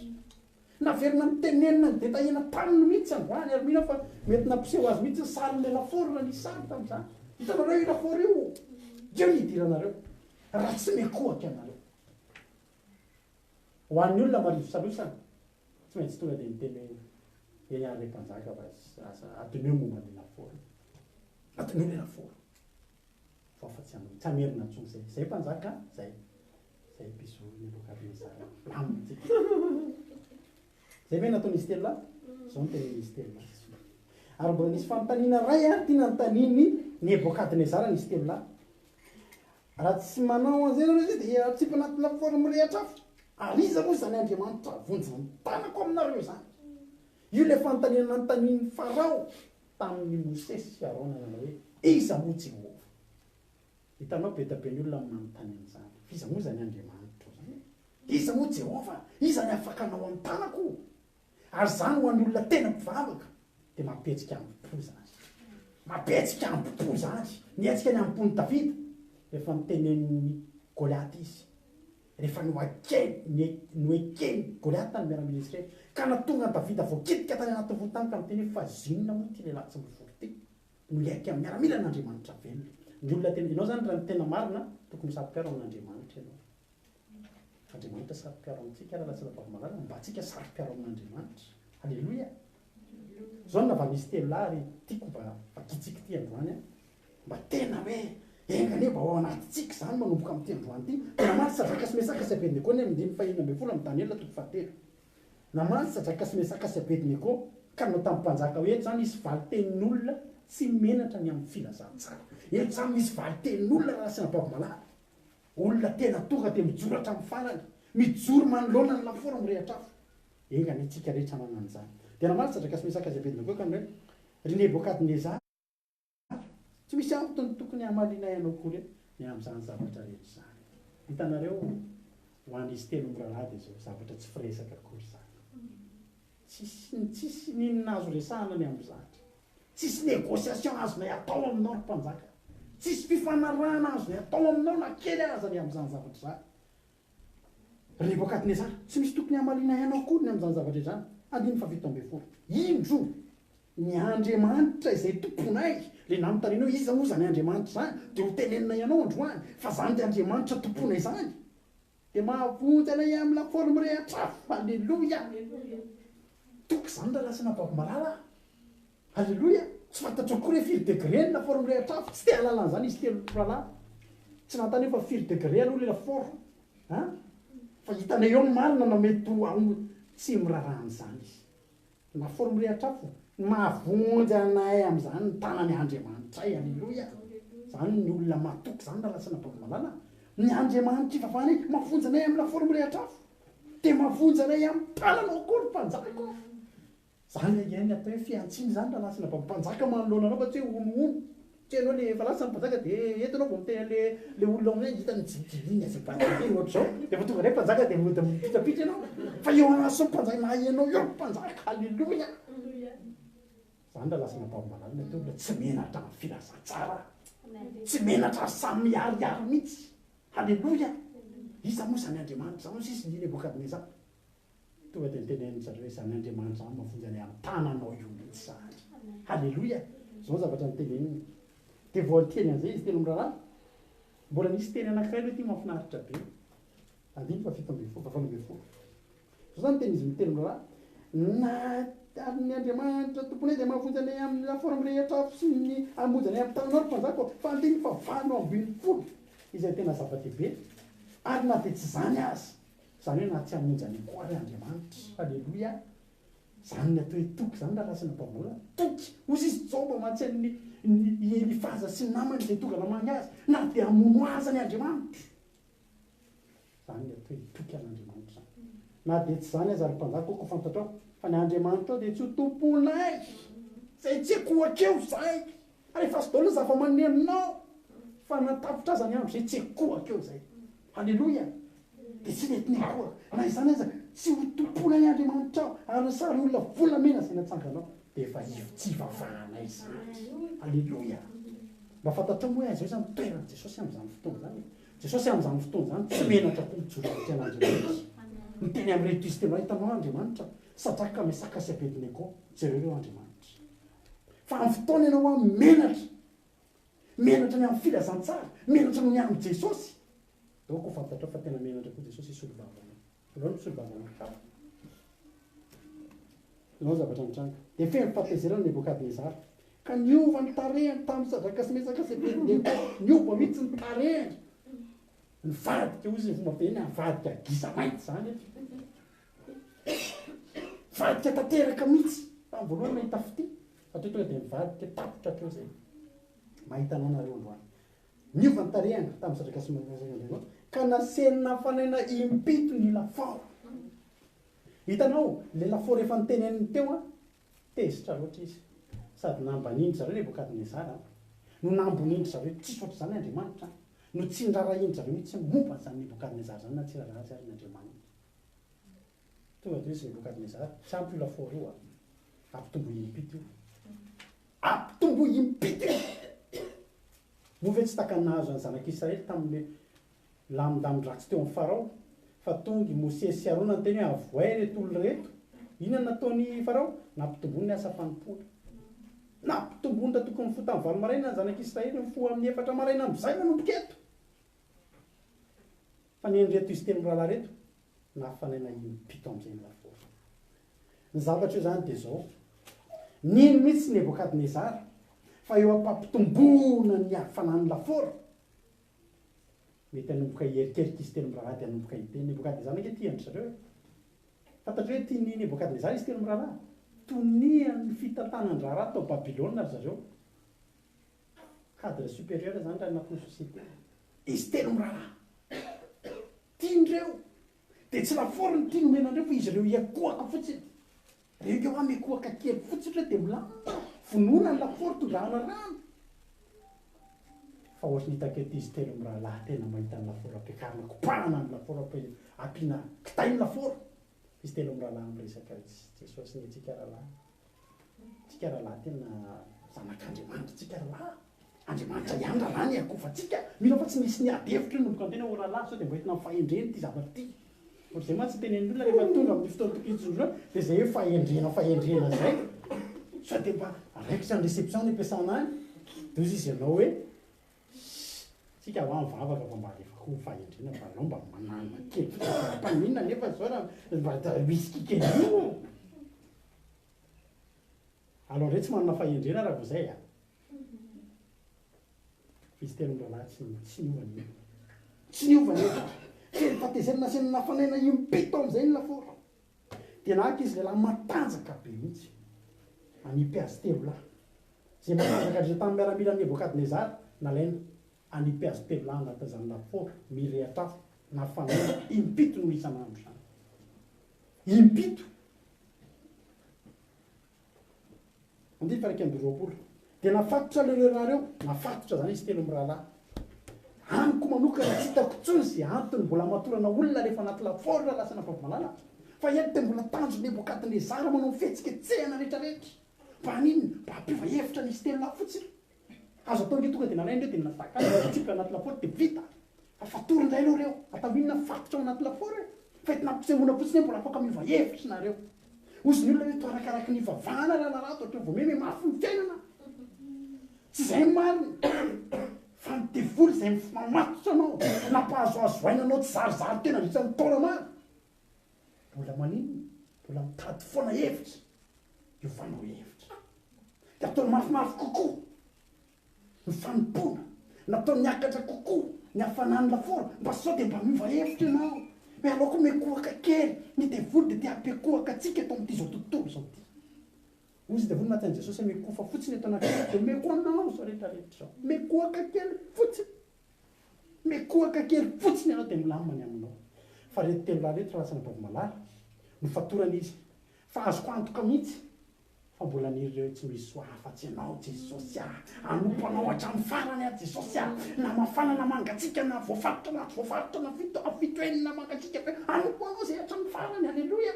A: Naverina notenenina nodetahina taminy mihitsy androany ary mino aho fa mety nampiseho azy mihitsy ny sarin'ilay lafaoro raha nisy sary tamin'izany. Hitanareo io lafaoro io? Io no hidiranareo raha tsy mikohaka ianareo. Ho an'ny olona marivo salosana, tsy maintsy tonga dia miteny hoe, Eny ary ry mpanjaka fa aza adinoy momba ilay lafaoro. Adinoy ilay lafaoro. Fa fa tsy tsy hamerina intsony izay. Izay mpanjaka, izay. Izay bisous Nebokadnezara. Milamina tsika. Izay ve nataon'izy telo lahy? Izao no tenenin'izy telo lahy. Ary mbola nisy fanontaniana iray ary ity nanontanian'i Nebokadnezara an'izy telo lahy. Raha tsy manao an'izay nareo izay dia atsipy anaty lafaoro mirehitra afo. Ary iza moa izany Andriamanitra hahavonjy ny tanako aminareo izany? Io ilay fanontaniana nanontanian'i Farao tamin'i Mosesy sy Arona nanao hoe, Iza moa Jehovah? Hitanao, be dia be ny olona manontany an'izany. Fa iza moa izany Andriamanitrao izany e? Iza moa Jehovah? Iza ny afaka hanao amin'ny tanako? Ary izany ho an'ny olona tena mpivavaka dia mampihetsika ambo-po izany. Mampihetsika ambo-po izany. Nihetsika ny ambo-pon'i Davida rehefa notenenin'i Goliata izy. Rehefa nohakeny, noeken'i Goliata ny miaramila Israely, ka nahatonga an'i Davida voakitika tany anatin'ny fony tany ka niteny hoe, Fa zinona moa ity lehilahy tsy mivory ity no hiaiky amin'ny miaramilan'Andriamanitra velona? Ny olona tena, ianao izany raha ny tena marina, tokony ho saro-piaro amin'Andriamanitra ianao. Andriamanitra saro-piaro amintsika ary raha tsy Rabavimalala, mba antsika saro-piaro amin'Andriamanitra. Aleloia! Izao no navalin'izy telo lahy ary tiako mba vakintsika ity androany an. Mba tena hoe enga anie mba ao anatintsika izany manomboka amin'ity androany ity. Dia namaly Sadraka sy Mesaka sy Abednego ny andininy fahenina ambin'ny folo amin'ny Daniela toko fahatelo. Namaly Sadraka sy Mesaka sy Abednego ka nanao tamin'ny mpanjaka hoe, Eto izany misy valin-tenin'olona tsy menatra ny amin'ny filazantsara. Eto izany misy valin-tenin'olona raha asiana Bavimalala. Olona tena tonga dia mijoro hatramin'ny farany, mijoro manoloana ny lafaoro mirehitra afo. Enga anie tsika rehetra hanana an'izany. Dia namaly Sadraka sy Mesaka sy Abednego ka nanao hoe, Ry Nebokadnezara, tsy misy antony tokony hamalianay anao akory ny amin'izany zavatra rehetra izany. Hitanareo, ho an'izy telo mirahalahy dia izao, zavatra tsy firesaka akory izany. Tsisy, tsisy n'inona azo resahana ny amin'izany. Tsisy négociation azonay atao aminao ry mpanjaka. Tsisy fifanarahana azonay atao aminao na kely aza ny amin'izany zavatra izany. Ry Nebokadnezara, tsy misy tokony hamalianay anao akory ny amin'izany zavatra izany. Andininy fahafito ambin'ny folo. Indro, ny Andriamanitra izay tomponay, ilay nanontanianao hoe iza moa izany Andriamanitra izany, dia hoteneninay anao androany fa izany Andriamanitra tomponay izany. Dia mahavonjy anay amin'ny lafaoro mirehitra afo. Aleloia! Toky izany rahalahy sy anabavy malala a! Aleloia! Tsy fantatro akory hoe firy degré ny lafaoro mirehitra afo. Tsy te hahalala an'izany izy telo rahalahy. Tsy nanontany hoe fa firy degré aloha ilay lafaoro an! Fa hitanay eo ny marina na mety ho tsy miraharaha an'izany izy. Lafaoro mirehitra afo, ny mahavonjy anay amin'izany ny tanany Andriamanitray, aleloia! Izany ny olona matoky izany rahalahy sy anabavy malala, ny Andriamanitra ivavahanay mahavonjy anay amin'ny lafaoro mirehitra afo, dia mahavonjy anay amin'ny tananao koa ry mpanjaka ô! Izany ange ny atao hoe fihantsiana izany rahalahy sy anabavy, mpanjaka manoloana anao fa tsy hoe honohono. Tsy ianao le efa lasa ny mpanjaka de eto ianao vao miteny an'le le olona hoe hitany jijijiny azafady ity ohatr'izao de efa tonga indray mpanjaka de mody mipitrapitra ianao fa eo anason'ny mpanjaka na ianao eo mpanjaka aleloia zany raha lasa nampahombalala ny atao olona tsy menatra amin'ny filazantsara tsy menatra ary samy miharihary mihitsy aleloia iza moa izany Andriamanitra izany hoy sisa i Nebokadnezara Tonga dia notenenin-dry zareo hoe izany Andriamanitra izany mahavonjy anay amin'ny tananao io mihitsy izany. Haleloia! Izao ny zavatra noteneniny. Dia vao niteny an'izay izy telo mirahalahy, mbola nisy teny anankiray aloha ity mahafinaritra be. Andininy fahafito ambin'ny folo, fahavalo ambin'ny folo. Izao izany ny tenin'izy telo mirahalahy, Na ary ny Andriamanitra Tomponay dia mahavonjy anay amin'ny lafaoro mirehitra afo sy ny hamonjy anay amin'ny tananao ry mpanjaka ô. Fa andininy fahavalo ambin'ny folo, izay tena zava-dehibe, ary na dia tsy izany aza, Izany hoe na tsy hamonjy an'i koa ary Andriamanitra. Aleloia. Izany ny atao hoe toky izany rahalahy sy anabavy malala. Toky. Hoy izy Joba mantsy an'i i Elifaza sy ny namany izay tonga namangy azy, na dia hamono azy ny Andriamanitra. Izany ny atao hoe toky an'Andriamanitra izany. Na dia tsy izany aza ry mpanjaka ô, koa fantatrao fa ny Andriamanitrao dia tsy ho tomponay. Izay tsy ekoakeo izay. Alefaso daholo ny zava-manenonao fa na tapitra aza ny andro izay tsy ekoaka eo izay. Haleloia! Dia tsy mety miekoaka. Na izany aza tsy ho tompoina ny Andriamanitrao ary ny sary olona volamena izay natsanganao dia efa tsy ivavahanay izany. Haleloia! Mba fantatrao moa hoe aiza ho aiza ny toeran'i Jesosy amin'izany fotoana izany e? Jesosy amin'izany fotoana izany tsy menatra koa mijoro anatrehan'Andriamanitra. Miteny amin'ireto izy telo, Hitanao Andriamanitra? Sadraka, Mesaka sy Abednego, jereo ireo Andriamanitra. Fa amin'ny fotoana ianao an menatra, menatra ny amin'ny filazantsara, menatra ny amin'i Jesosy, donc ho fantatrao fa tena menatra koa Jesosy hisolo vava anao. Aleo ny mpisolo vava olon-kafa. Izao ny zavatra nitranga. Dia feno fahatezerana Nebokadnezara, ka niova ny tarehiny tamin'i Sadraka sy Mesaka sy Abednego. Niova mihitsy ny tarehiny. Nivadika, hoy izy ny fomba fiteny, avadika gisa mainty izany eto. Nivadika tanteraka mihitsy. Tamin'ny voalohany nahita fitia, fa teo tonga dia nivadika, tapitra hatreo izay. Mahita anao nareo androany. Niova ny tarehiny tamin'ny Sadraka sy Mesaka sy Abednego, ka nasehony nafanaina impito ny lafaoro. Hitanao, ilay lafaoro efa noteneniny teo an, tezitra loatra izy. Sady nambanin-dry zareo Nebokadnezara an, no nambonin-dry zareo tsisy ohatr'izany Andriamanitra an, no tsy nirarahian-dry zareo mihitsy momba an'izany Nebokadnezara izany na tsy raharaha azy ary ny Andriamaniny. Tonga dia hoy izy Nebokadnezara, tsy ampy io lafaoro io an, ampitomboy impito io. Ampitomboy impito io! Moa ve tsy takany nahazo an'ny zanak'Israely tamin'ilay Lamindamim-dratsy teo amin'i Farao, fa tonga i Mosesy sy Arona niteny hoe, Avohay ireto olona ireto. Inona no nataon'i Farao? Nampitomboiny ny asa fanompoana. Nampitomboiny raha tokony nifoha tamin'ny valo maraina ny zanak'Israely, nifoha amin'ny efatra maraina amin'izay manomboka eto. Fa ny an'ireto izy telo mirahalahy ireto, nafanaina impito amin'izay ny lafaoro. Ny zavatra io izany dia izao, nino mihitsy Nebokadnezara fa eo am-pampitomboana ny hafanan'ny lafaoro, Mety hanomboka hierikerika izy telo mirahalahy dia hanomboka hiteny. Nebokadnezara ange tia an-dry zareo e. Fantatrao hoe tian'i Nebokadnezara izy telo mirahalahy? Tonian'ny fitantanan-draharaha tao Babylona ry zareo. Cadre supérieur izany raha anatin'ny société. Izy telo mirahalahy. Tian'ireo. Dia tsy lafaoro no tiany omena an'ireo fa izy ireo hiakohaka fotsiny. Reo nge hoa mikohaka kely fotsiny reo de milamina, vonoina ny lafaoro tondrahana rano. Fa ohatry ny hitako eto izy telo mirahalahy tena mahita ny lafaoro ampiakarina kopahana ny lafaoro ampiana kitay ny lafaoro. Izy telo mirahalahy miresaka Jesosy ny antsika rahalahy. Tsika rahalahy tena zanak'Andriamanitra tsika rahalahy. Andriamanitra ihany rahalahy ny hiakofantsika. Mino aho fa tsy nisy niady hevitra io nanomboka niteny hoe oh rahalahy sao dia mba entina amin'ny fahendrena ity zavatra ity. Ohatr'izay mantsy ny tenenin'ny olona rehefa tonga amin'ny fotoana tokony hitsindroana dia izay hoe fahendrena fahendrena izay. Sao dia mba raikitra ny réception any am-piasana any. Dia hoy izy ianao hoe Tsika hoa mivavaka fa mba alefa koa ny fahendrena fa aleo mba mananina kely fotsiny fa mpaninona nefa zao raha mba whisky kely io. Alao ndray tsy manana fahendrena raha vao zay a. Izy telo mirahalahy tsy tsy niova ny hevitra. Tsy niova ny hevitra. Feno fahatezerana sy nafanaina impito amin'izay ny lafaoro. Dia naka izy lehilahy matanjaka be mihitsy. Hanipy azy telo lahy. Izay matanjaka indrindra tamin'ny miaramilan'i Nebokadnezara, nalaina hanipy azy telo lahy anatin'izany lafaoro mirehitra afo nafanaina impito noho isan'andro izany. Impito! Andininy faha 21. Dia nafatotra ireo lehilahy ireo, nafatotra izany izy telo mirahalahy. Amiko manokana tsy hitako intsony izay antony mbola hamatorana olona rehefa anaty lafaoro raha lasa Nabavy-malala. Fa eto dia mbola tanjon'i Nebokadnezara manao ny fihetsiketsehana rehetrarehetra. Mba haninona? Mba hampiova hevitra an'izy telo lahy fotsiny. Azo atao ange tonga dia nalaina ireo dia nataka natsipy anaty lafaoro dia vita. Fa fatory indray aloha ireo. Atao inona fatotra ao anaty lafaoro e? Fa entina ampisehoana fotsiny hoe mbola afaka miova hevitra nareo. Hozy ny olona hoe toa arakaraky ny ivavahana rahalahy rato hatreo vao miha mafy ny fiainana. Tsy izay ny marina. Fa ny devoly izay mamatotra anao, nampahazoazo aina anao tsy zarizary teo nandritra ny taona maro. Mbola maninona? Mbola mitady foana hevitra hiovanao hevitra. Dia ataony mafimafy kokoa ny fanompoana, nataony niakatra kokoa ny hafanan'ny lafaoro mba sao dia mba miova hevitra ianao. Hoe aleoko mikohaka kely, ny devoly dia te hampiakohaka antsika eto amin'ity izao tontolo izao ity. Hoy izy devoly mantsy an'i Jesosy hoe mikofa fotsiny eto anatrehako dia omeko anao izao rehetra rehetra izao. Mikohaka kely fotsiny. Mikohaka kely fotsiny ianao dia milamina ny aminao. Fa ireto telo lahy ireto ratsy anabavy malala, nofatorana izy. Fa azoko antoka mihitsy fa mbola aniry ireo tsy misy soa afa-tsy ianao Jesosy ah. Hanompo anao hatramin'ny farany aho Jesosy ah. Na mafana na mangatsiaka na voafaritra na tsy voafaritra na fito fito enina mangatsiaka be. Hanompo anao izay hatramin'ny farany. Aleloia.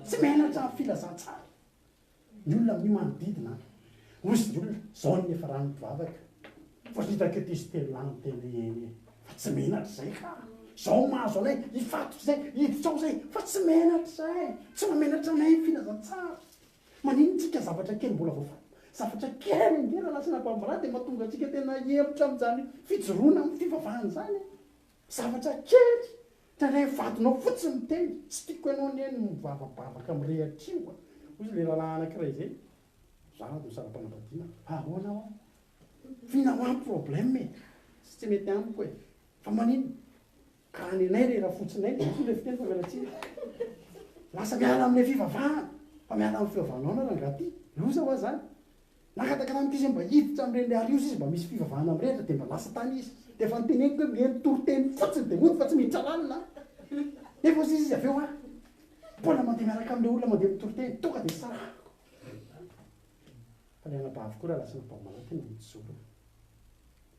A: Tsy menatra amin'ny filazantsara. Ny olona amin'io manodidina an. Hozy ny olona, zao ny niafaran'ny mpivavaka. Vao hitako eto izy telo lahy niteny hoe eny e, fa tsy menatra izay ka. Zao mahazo anay, hifatotra izay, hiditra ao izay, fa tsy menatra izahay, tsy mahamenatra anay ny filazantsara. Maninona tsika zavatra kely mbola voafaty? Zavatra kely ange rahalahy sy anabavy malala dia mahatonga antsika tena hihemotra amin'izany fijoroana amin'ny fivavahana izany e! Zavatra kely! Indraindray vadinao fotsiny miteny, tsy tiako ianao anie no mivavabavaka mirehatra io a! Hoy izy ilay rahalahy anankiray izay, za dia misara-panambadiana, ahoana hoa? F'inona hoa ny problème e? Tsy tsy mety amiko e! Fa maninona? Ka any anay re rafotsinay dia io le fiteny fa miala tsiny. Lasa miala amle fivavahana. Fa miala am fivavahana aona rangaha ty? Loza hoa zany. Nangataka tamiko izy hoe mba hiditra amreny le Arios izy mba misy fivavahana mirehitra dia mba lasa tany izy. Dia efa noteneniko hoe mihaino toriteny fotsiny dia mody fa tsy miditra lalina an. Nefa hozy izy avy eo an, mbola mandeha miaraka amle olona mandeha mitoriteny, tonga dia sarahako. Fa le anabavy koa raha lasa anabavy malala tena mijoro.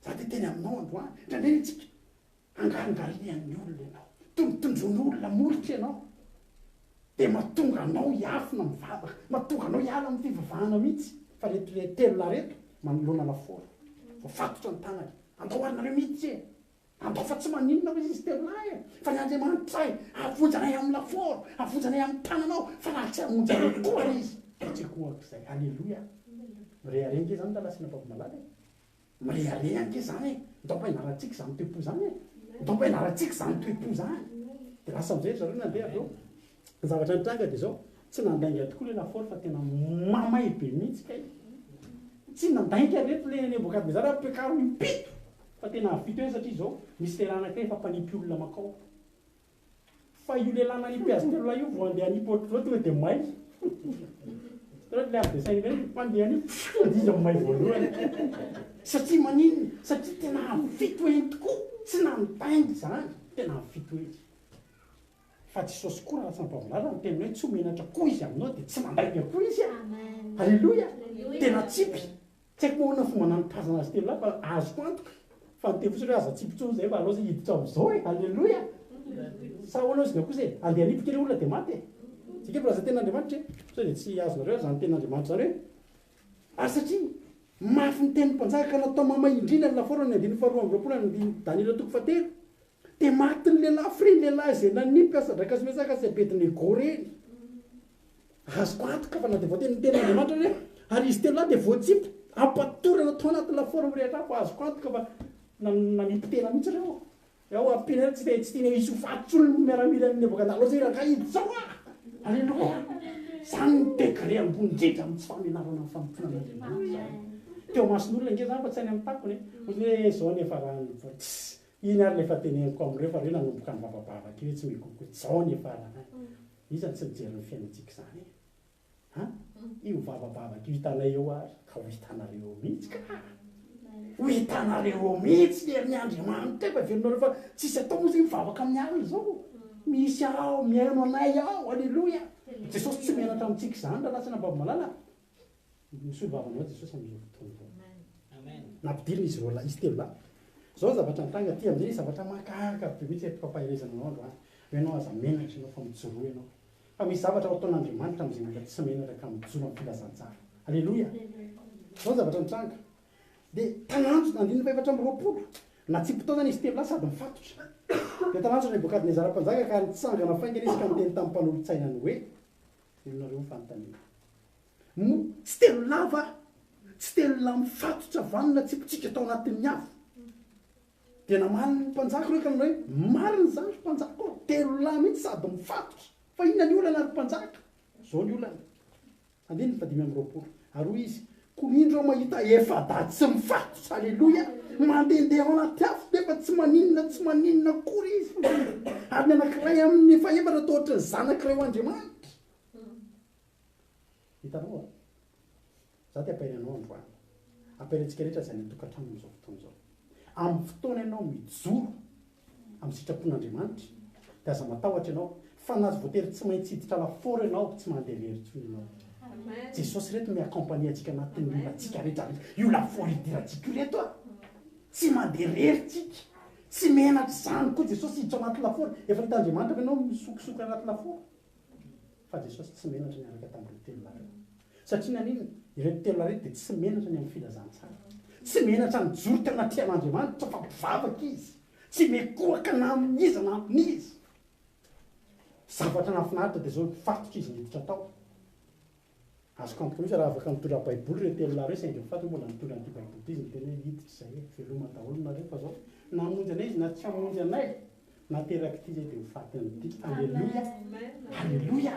A: Za te hiteny aminao androany, indraindray isika Angaringarihan'ny olona ianao, tondrotondroin'olona molotra ianao, dia mahatonga anao hiafina mivavaka, mahatonga anao hiala amin'ny fivavahana mihitsy. Fa reto le telolahy reto manoloana lafaoro, voafatotra ny tanany, andao ary nareo miditra e! Andao fa tsy maninona hoy izy telolahy e! Fa ny Andriamanitray hahavonjy anay amin'ny lafaoro, hahavonjy anay amin'ny tananao, fa raha tsy hamonjy anay koa ary Izy, dia tsy ankohak'izay. Aleloia! Mirehareha ange izany rahalahy sy anabavy malala e! Mirehareha ange zany e! Ndao mba hianarantsika izany toe-po izany e! Ndao mba hianarantsika izany toe-po izany! Dia lasa amin'izay ry zareo nandeha avy eo. Ny zavatra nitranga dia izao, tsy nandainga tokoa ilay lafaoro fa tena mamay be mihitsy kay. Tsy nandainga reto ilay Nebokadnezara ampiakariny impito fa tena hahavita eo satria izao misy lehilahy anankiray efa mpanipy olona mankao. Fa io lehilahy nanipy azy telolahy io vao handeha hanipy ohatr'izao tonga dia may. Hitanareo ilay avy dessin animé mpandeha hanipy tonga dia izy no may voalohany. Satria maninona? Satria tena avo fitoheny tokoa, tsy nandainga izany, tena avo fitoheny. Fa Jesosy koa raha tsy nampahombiazana ny teniny hoe tsy ho menatra koa izy aminao dia tsy mandainga koa izy a! Aleloia! Tena tsipy. Tsy haiko moa ahoana ny fomba nanipazana azy telolahy fa azoko antoka fa niteny fotsiny hoe aza atsipy intsony izay fa aleo zay hiditra amin'izao e! Aleloia! Sa ahoana hozy kosa e? Andeha hanipika ilay olona dia maty e! Zay ange mpilaza tenin'Andriamanitra e! Sao dia tsy azonareo ary izany tenin'Andriamanitra izany hoe ary satria mafy ny tenin'ny mpanjaka ka natao mamay indrindra ny lafaoro ny andininy faharoa amby roapolo any andininy Daniela toko fahatelo dia matin'ny lelafo ireny lehilahy izay nanipy an'i Sadraka sy Mesaka sy Abednego ireny. Azoko antoka fa na dia voateny ny tenin'Andriamanitra aza hoe ary izy telolahy dia voatsipy ampatorana tao anaty lafaoro mirehitra afo, azoko antoka fa nanipy tena mihitsy ireo. Ao ampiana ireo tsy dia tsy tiana hisy ho faty intsony ny miaramilan'i Nebokadnezara zay rangahy hiditra ao ah! Aleloia! Zany ny degré ambony indrindra amin'ny tsy fahamenarana ny fanompoana an'Andriamanitra zany. Teo imason'olona ange zany fa tsy any amin'ny takony e. Ohatry ny hoe zao nefa raha ny tss iny ary le efa teneniko amin'ireo fa reo nanomboka nivavabavaka io hoe tsy migogo zao nefa raha Iza no tsy mijery ny fiainantsika izany e? An? Io vavabavaka io hitanay eo ary ka ho hitanareo eo mihitsy ka! Ho hitanareo eo mihitsy ny herin'ny Andriamanitra eo fa heverinareo fa tsisy atao moa izay mivavaka amin'ny alina izao? Misy ao, mihaino anay ao, aleloia! Jesosy tsy menatra amintsika izany rahalahy sy anabavy malala a! Misolo vava anao Jesosy amin'izao fotoana izao. Nampidirina izy roalahy, izy telo lahy. Izao ny zavatra nitranga aty amin'izay, zavatra mahagaga be mihitsy eto fampaherezana anao androany. Hoe ianao aza menatra ianao fa mijoroa ianao. Fa misy zavatra ho ataon'Andriamanitra amin'izay olona tsy menatra ka mijoro amin'ny filazantsara. Aleloia! Izao ny zavatra nitranga. Dia talanjona, andininy faha-24, natsipy taonana izy telo lahy sady nifatotra. Dia talanjona Nebokadnezara mpanjaka ka nitsangana faingana izy ka niteny tamin'ny mpanolotsainany hoe, Velonareo ny fanontaniana. Moa tsy telo lahy va? Tsy telo lahy mifatotra va no natsipintsika tao anatin'ny afo? Dia namaly ny mpanjaka ireo ka nanao hoe, Marina izany, ry mpanjaka ô, telo lahy mihitsy sady mifatotra. Fa inona ny olana, ry mpanjaka? Izao ny olana. Andininy fahadimy amby roapolo. Ary hoy izy, Koa indro aho mahita efa-dahy tsy mifatotra, aleloia, mandehandeha ao anaty afo, nefa tsy maninona tsy maninona akory izy. Ary ny anankiray amin'ny fahefatra toa ohatry ny zanak'ireo andriamanitra. Hitanao a? Za te hampahery anao androany. Hampahery antsika rehetra izay any an-tokantrano amin'izao fotoana izao. Amin'ny fotoana ianao mijoro amin'ny sitrapon'Andriamanitra dia aza matahotra ianao fa na voatery tsy maintsy hiditra lafaoro ianao, tsy mandeha irery intsony ianao. Jesosy ireto mi-accompagner antsika anatin'ny olantsika rehetra rehetra. Io lafaoro idirantsika io reto a! Tsy mandeha irery tsika. Tsy menatra izany koa Jesosy hiditra anaty lafaoro. Efa hitan'Andriamanitra ve ianao misokosoko anaty lafaoro? Fa Jesosy tsy menatra niaraka tamin'ireo telo lahy ireo. Satria naninona? Ireto telo lahy ireto dia tsy menatra ny amin'ny filazantsara. Tsy menatra nijoro teo anatrehan'Andriamanitra fa mpivavaka izy. Tsy mikohaka na amin'iza na amin'iza. Zavatra nahafinaritra dia izao, mifatotra izy niditra tao. Azoko antoka mihitsy raha afaka nitondra baiboly ireo telolahy ireo saingy ny faty mbola nitondra an'ity baiboly ity izy niteny hoe hiditra izay e, veloma daholo nareo fa zao na hamonjy anay izy na tsy hamonjy anay naterak'ity izay dia ho faty an'ity. Aleloia! Aleloia!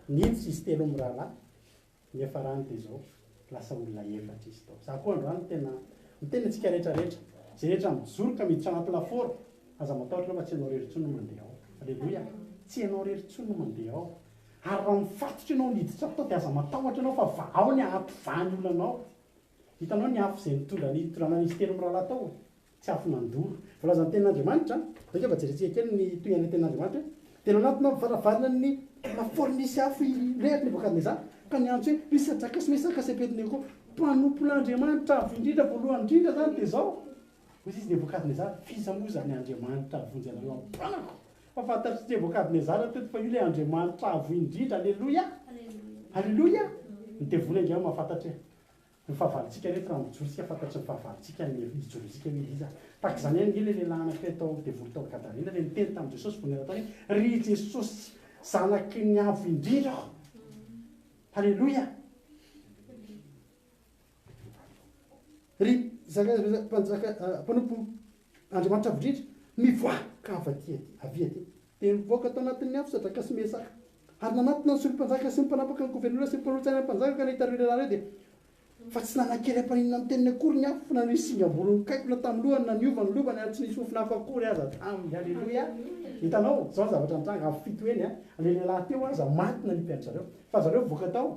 A: Niditra izy telo mirahalahy, niafarany dia izao lasa olona efatra izy tao. Za koa androany tena miteny antsika rehetra rehetra, izay rehetra mijoro ka miditra anaty lafaoro, aza matahotra ianao fa tsy ianao irery intsony no mandeha ao. Aleloia! Tsy ianao irery intsony no mandeha ao. Ary raha mifatotra ianao niditra tao dia aza matahotra ianao fa vahao ny hahampivaha ny olanao. Hitanao ny afo izay nitondra ny nitondranan'izy telo mirahalahy tao? Tsy afo nandoro. Voalazan'ny tenin'Andriamanitra, Aleo mba jerentsika kely ny tohin'ilay tenin'Andriamanitra hoe, Dia nanatona ny varavaran'ny lafaoro nisy afo i Rehak Nebokadnezara, ka niantso hoe, Ry Sadraka sy Mesaka sy Abednego, mpanompon'Andriamanitra avo indrindra, voalohany indrindra izany dia izao, hoy izy Nebokadnezara, F'iza moa izany Andriamanitra hahavonjy anareo amin'ny tanako? Fa fantatr'i Nebokadnezara teto fa io ilay Andriamanitra Avo Indrindra. Aleloia! Aleloia! Ny devoly ange mahafantatra e. Ny fahavalontsika reto raha mijoro isika fantatry ny fahavalontsika ny hijoroantsika hoe iza. Tahaka izany ihany ange ilay lehilahy anankiray tao devoly tao Gadarena ilay niteny tamin'i Jesosy vao niala tany hoe ry Jesosy zanaky ny Avo Indrindra aho. Aleloia! Ry zaka mpanjaka mpanompo Andriamanitra Avo Indrindra, mivoaha ka avy aty aty, avia aty. Dia nivoaka tao anatin'ny afo Sadraka sy Mesaka. Ary nanatona ny solom-panjaka sy ny mpanapaka ny governora sy ny mpanolotsaina ny mpanjaka ka nahita ireo lehilahy ireo dia fa tsy nanan-kery hampaninona ny teniny akory ny afo na nisy singam-bolo nikaikona tamin'ny lohany na niova ny lovany ary tsy nisy fofona hafa akory aza taminy. Aleloia! Hitanao, izao ny zavatra nitranga, afo fitoeny, ilay lehilahy teo aza maty nanipy an-dry zareo. Fa zareo nivoaka tao,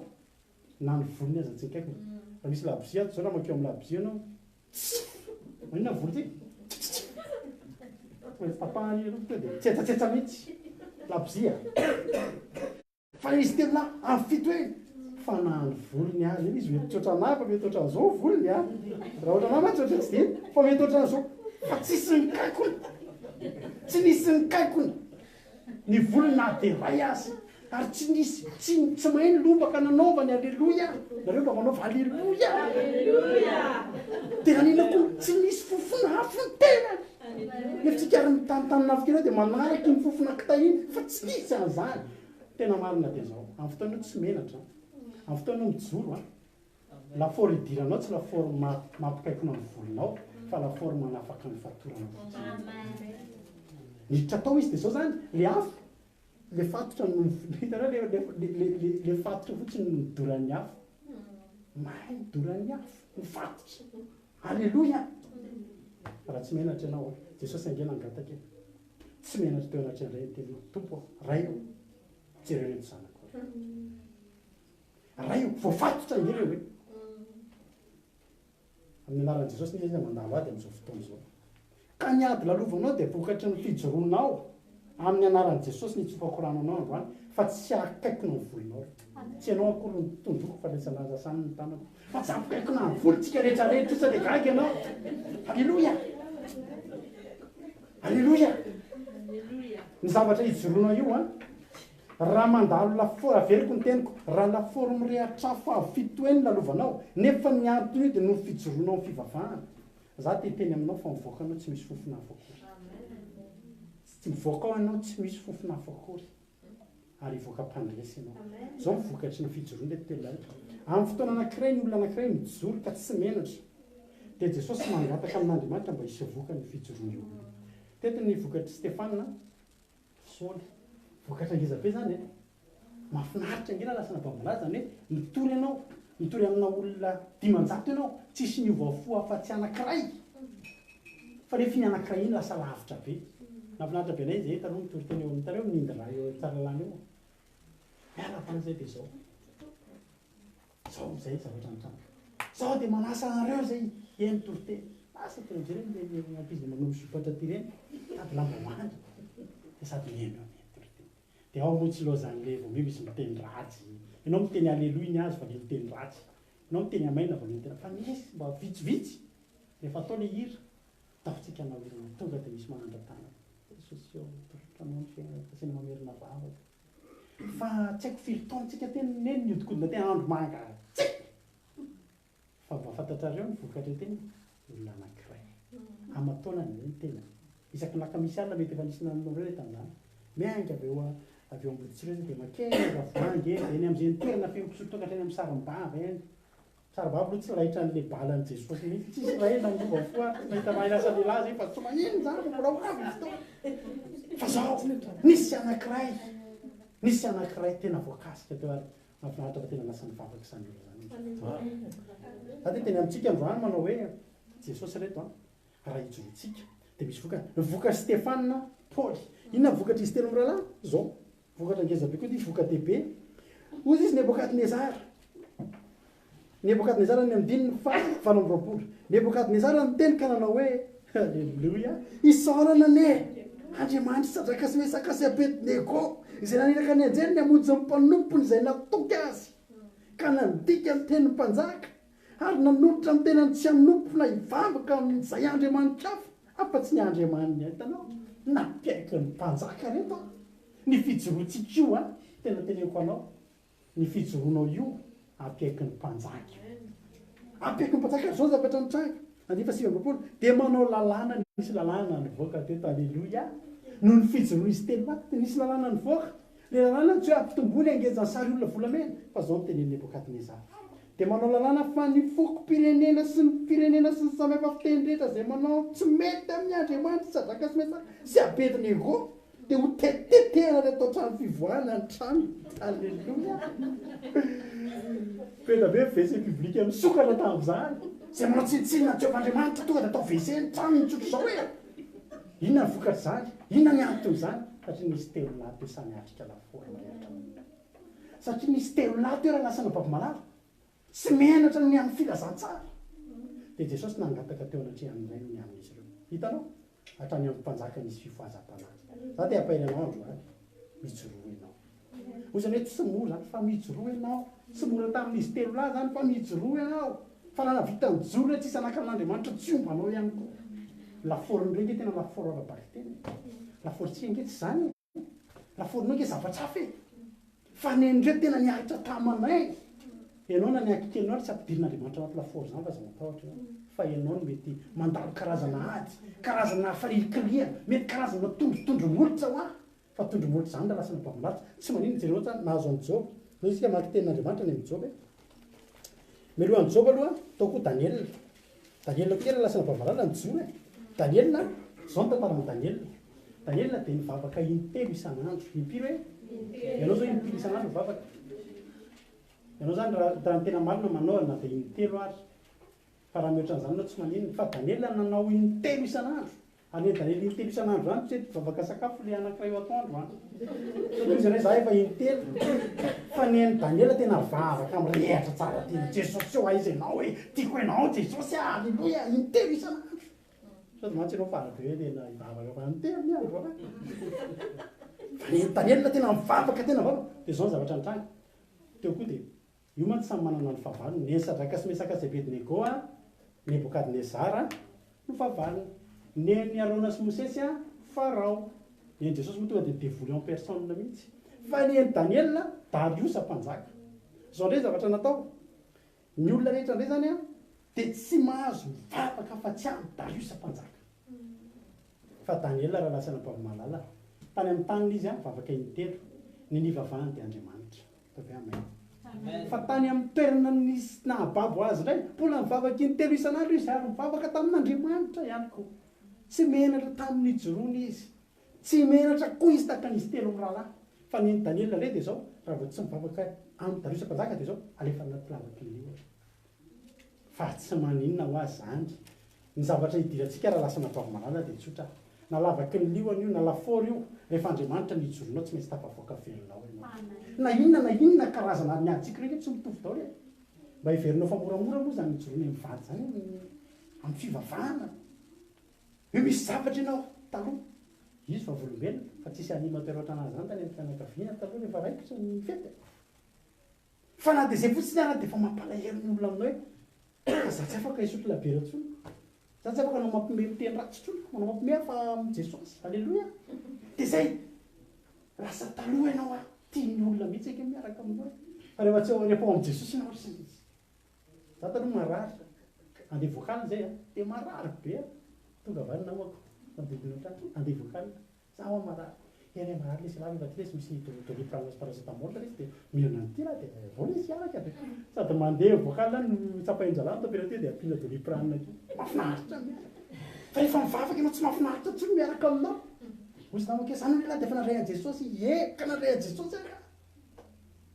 A: Na ny volony aza tsy akaikiny. Raha misy labozia ato zao raha mankeo amin'ny labozia ianao, tsif! Maninona ny volo ity? Tsitsitsif! Tsy maintsy tapahana iny aloha tonga dia tsetsatsetsa mihitsy. Labozia. Fa izy telo lahy avy fitoeny. Fa na ny volony aza iny izy mety tsy ohatran'ahy fa mety ohatran'izao ny volony a. Raha ohatran'ahy mantsy ohatran'ny tsy dia fa mety ohatran'izao. Fa tsisy nikaikona. Tsy nisy nikaikona. Ny volony na dia iray aza. Ary tsy nisy, tsy, tsy mahay ny lobaka nanaovany, aleloia! Nareo mba manaova aleloia! Dia naninona koa, tsy nisy fofona afo ny tenany. Nefa tsika ary mitantanina afo kely eo dia manaraka iny fofona kitay iny, fa tsy nisy an'izany. Tena marina dia izao, amin'ny fotoana io tsy menatra an, amin'ny fotoana io mijoro an, Lafaoro idiranao tsy lafaoro mampikaikona ny volonao fa lafaoro manafaka ny fatoranao fotsiny. Niditra tao izy dia zao zany le afo le fatotra no hitanao le le le le fatotra fotsiny no nidoran'ny afo. Mahay nidoran'ny afo ny fatotra. Aleloia! Raha tsy menatra ianao, Jesosy ange nangataka e. Tsy menatra teo anatrehan'ny Ray niteny hoe Tompo ô, Ray ô, jereo ireto zanako ireto. Ray o, voafatotra ange ireo e! Amin'ny anaran'i Jesosy n'iza n'iza mandalo ady amin'izao fotoana izao. Ka ny ady lalovanao dia vokatry ny fijoroanao amin'ny anaran'i Jesosy nitsofako rano anao androany fa tsy akaikina ny volonao ry. Tsy ianao akory no tondroko fa ilay andrasany ny tanako. Fa tsy ampikaikina ny volontsika rehetra rehetra io sao dia gaga ianao. Aleloia! Aleloia! Ny zavatra ijoroanao io an, Raha mandalo lafaoro, averiko ny teniko, raha lafaoro mirehatr'afo avo fitoeny ny lalovanao, nefa ny anton'io dia noho ny fijoroanao amin'ny fivavahana, za te hiteny aminao fa mivoaka anao tsy misy fofon'afo akory. Tsy mivoaka ao ianao tsy misy fofon'afo akory. Ary hivoaka mpandresy ianao. Zao ny vokatry ny fijoroana ireto telo lahy ireto. Amin'ny fotoana anankiray ny olona anankiray mijoro ka tsy menatra, dia Jesosy mangataka amin'Andriamanitra mba hisy vokany io fijoroan'io olona io. Teto ny vokatr'i Stefana, Saoly. Vokatra ngeza be zany e! Mahafinaritra ange raha lasana bambola zany hoe mitory ianao, mitory amina olona 500 ianao, tsisy niova fo afa-tsy anankiray. Fa nefa iny anankiray iny lasa lavitra be. Nahafinaritra be anay izahay taloha mitory teny eo amin'ny, hitanareo Mindra eo Tsaralalàna eo? Miala avy any izay dia izao. Zao amizay zavatra nitranga. Zao dia manasa anareo zay hihaino toriteny. Lasa tena mijery ireny le ankizy manao misopatra aty ireny, mitady lambahoany. Dia sady mihaino eo mihaino toriteny. Dia ao moa tsy laozan'le vao misy miteny ratsy. Ianao miteny aleloia ny azy valiany teny ratsy. Ianao miteny amen valiany teny fa misy mba vitsivitsy rehefa atao le hira, ataontsika hanao hira tonga dia misy manandra-tanana. Jesosy ô, tolotra anao ny fiainana, asiana mamerina vavaka. Fa tsy haiko firy taona tsika teny neny niodikodina teny andro mangatsiaka. Fa mba fantatrareo ny vokatra teny? Olona anankiray. Aman-taonany izay ny tenany. Isaky ny lakamisy alina mety efa nisy nanonona ireo tamin'izany. Miainga avy eo avy eo Amboditsiroa izy dia makeny Ravoahangy eny, dia eny amin'izay toerana feno mpisotro toaka hatrany amin'ny Sarimbavy eny. Sarimbavy aloha tsy laitran'ilay balan'i Jesosy mihitsy, tsisy ray nanova fo ary tsy nahita mahay lasa lehilahy izay fa tsy maninona izany fa mbola ho avy ny fotoana. Fa zao, nisy anankiray, nisy anankiray tena voakasika teo ary mahafinaritra fa tena lasa nivavaka izany olona izany. Za dia teny amintsika androany manao hoe Jesosy reto an, raha ijoroantsika dia misy vokany. Ny vokatr'i Stefana, Paoly. Inona ny vokatr'izy telo mirahalahy? Zao, vokatra ngeza be koa ity, voka-dehibe. Hoy izy Nebokadnezara. Nebokadnezara ny andininy faha 28. Nebokadnezara niteny ka nanao hoe, Aleloia, isaorana anie Andriamanitr'i Sadraka sy Mesaka sy Abednego, izay naniraka ny anjeliny hamonjy ny mpanompony izay natoky azy, ka nandika ny tenin'ny mpanjaka. Ary nanolotra ny tenany tsy hanompo na hivavaka amin'izay andriamani-kafa afa-tsy ny Andriamaniny. Hitanao? Nampiaiky ny mpanjaka ireto an! Ny fijoroantsika io an, tena teneniko anao, ny fijoroanao io ampiaiky ny mpanjaka io. Ampiaiky ny mpanjaka ary izao ny zavatra nitranga. Andininy faha 29, dia manao lalàna, nisy lalàna nivoaka teto, aleloia, noho ny fijoroan'izy telo lahy, dia nisy lalàna nivoaka. Ilay lalàna tsy hoe ampitomboy ny hangejany sary olona volamena, fa izao no tenenin'i Nebokadnezara. Dia manao lalàna fa ny fokom-pirenena sy ny firenena sy ny samy hafa fiteny rehetra izay manao tsy mety amin'ny Andriamanitry Sadraka sy Mesaka sy Abednego dia ho tetitetehana ary atao trano fivoahana ny trano. Aleloia! Be dia be ny WC public misokatra tamin'izany. Izay manao tsinontsinona an'i Jehovah Andriamanitra tonga dia atao WC ny tranony tsotra izao e! Inona ny vokatr'izany? Inona ny anton'izany? Satria nisy telolahy teo samy atrika lafaoro mirehitra. Satria nisy telolahy teo raha lasa nababy-malala. Tsy menatra ny amin'ny filazantsara. Dia Jesosy nangataka teo anatrehan'ny Rainy ny amin'izy ireo. Hitanao? Hatrany amin'ny mpanjaka nisy fifohazam-panahy. Za te hampahery anao androany. Mijoroa ianao. Hoy izany hoe tsy mora izany fa mijoroa ianao. Tsy mora tamin'izy telolahy izany fa mijoroa ianao. Fa raha nahavita nijoro ianao tsisy hanakana an'Andriamanitra tsy homba anao ihany koa. Lafaorin'ireo ange tena lafaoro ara-bakiteny e. Lafaorintsika ange tsy izany e. Lafaorinao ange zavatra hafa e. Fa nen'ireo tena niaritra tamanay. Ianao na ny ankikelonao ary tsy ampidirin'Andriamanitra anaty lafaoro izany fa aza matahotra ianao. Fa ianao no mety mandalo karazana ady, karazana fahilikilia, mety karazana tondrotondro molotra hoa. Fa tondro-molotra izany raha lasa nampahavinaritra. Tsy maninona, jereo tsara, nahazo an'i Joba. Ndao isika hamaky tenin'Andriamanitra any amin'i Joba e. Mialohan'i Joba aloha, tao koa Daniela. Daniela koa raha lasa nampahavalana nijoro e. Daniela, izao ny tantaran'i Daniela. Daniela dia nivavaka intelo isan'andro. Impiry hoe? Ianao izao impiry isan'andro mivavaka? Ianao izany raha ny tena marina manao na dia intelo ary. Fa raha mihoatra an'izany ianao tsy maninona. Fa Daniela nanao intelo isan'andro. Ary ny Daniela intelo isan'andro izany tsy hoe mpivavaka sakafo ilay anankiray eo atoandro an. Sao dia hoy ianao hoe za efa intelo. Fa ny an'i Daniela tena vavaka mirehatra tsara tena Jesosy ô aiza ianao e, tiako ianao Jesosy a, aleloia, intelo isan'andro. Sao dia mantsy ianao faly be hoe tena hivavaka fa intelo ny andro an. Fa ny an'i Daniela tena mivavaka tena mivavaka. Dia izao ny zavatra nitranga. Teo koa dia Io mantsy samy manana ny fahavalony. Ny an'i Sadraka sy Mesaka sy Abednego a, Nebokadnezara no fahavalony. Ny an'i Arona sy Mosesy a, Farao. Ny an'i Jesosy moa tonga dia devoly en personne mihitsy. Fa ny an'i Daniela, Dariosa mpanjaka. Izao indray ny zavatra natao. Ny olona rehetra indray izany a, dia tsy mahazo mivavaka afa-tsy amin'i Dariosa mpanjaka. Fa Daniela raha lasa nampahavomalala, tany amin'ny taniny izy a, nivavaka intelo. Ny nivavahany dia Andriamanitra. Ataovy hoe amen. Fa tany amin'ny toerana nisy nahababo azy indray, mbola nivavaka intelo isan'andro izy ary nivavaka tamin'Andriamanitra ihany koa. Tsy menatra tamin'ny nijoroany izy. Tsy menatra koa izy tahaka an'izy telo mirahalahy. Fa ny an'i Daniela indray dia izao, raha vao tsy mivavaka amin'i Dariosa mpanjaka dia izao, alefa anaty lavaky ny liona. Fa tsy maninona hoa zany. Ny zavatra idirantsika raha lasa Andravamalala dia tsotra. Na lavaky ny liona io, na lafaoro io, rehefa Andriamanitra no ijoroanao tsy maintsy tafavoaka velona ao ianao. Na inona na inona karazana ary ny adintsika ireo ange tsy mitovy daholo e. Mba heverinao fa moramora moa izany ijoroana mivady izany amin'ny fivavahana. Hoe misy zavatra ianao taloha. Izy vavolombelona fa tsisy animateur ohatran'azy izany tany amin'ny fianakaviana taloha rehefa raikitra ny fety e. Fa na dia izay fotsiny ara dia efa mampalahelo ny olona aminao hoe fa za tsy afaka hisotro labiera intsony, za tsy afaka hanao mampime miteny ratsy intsony, manao mampime aho fa amin'i Jesosy, aleloia. Dia izay, lasa taloha ianao a, tian'ny olona mihitsy ange miaraka aminao e. Fa rehefa tsy ao, rehefa ao amin'i Jesosy ianao ry za taloha marary, andeha vocal izay a, dia marary be aho. Tonga avy any namako, manodidina ohatran'ny handeha vocal. Za hoa marary. Eny e marary lesy lava efa ty lesy misy doliprane sy paracetamol lesy dia mihinana an'ity raha dia avao lesy hiaraka dia sady mandeha vocal no tsapain-drahalahy ny température dia ampiana doliprane koa. Mahafinaritra miaraka. Fa rehefa mivavaka ianao tsy mahafinaritra intsony miaraka aminao. Hoy izy namako hoe zany ve lahy dia efa nandray an'i Jesosy? Ie, ka nandray an'i Jesosy aho ka.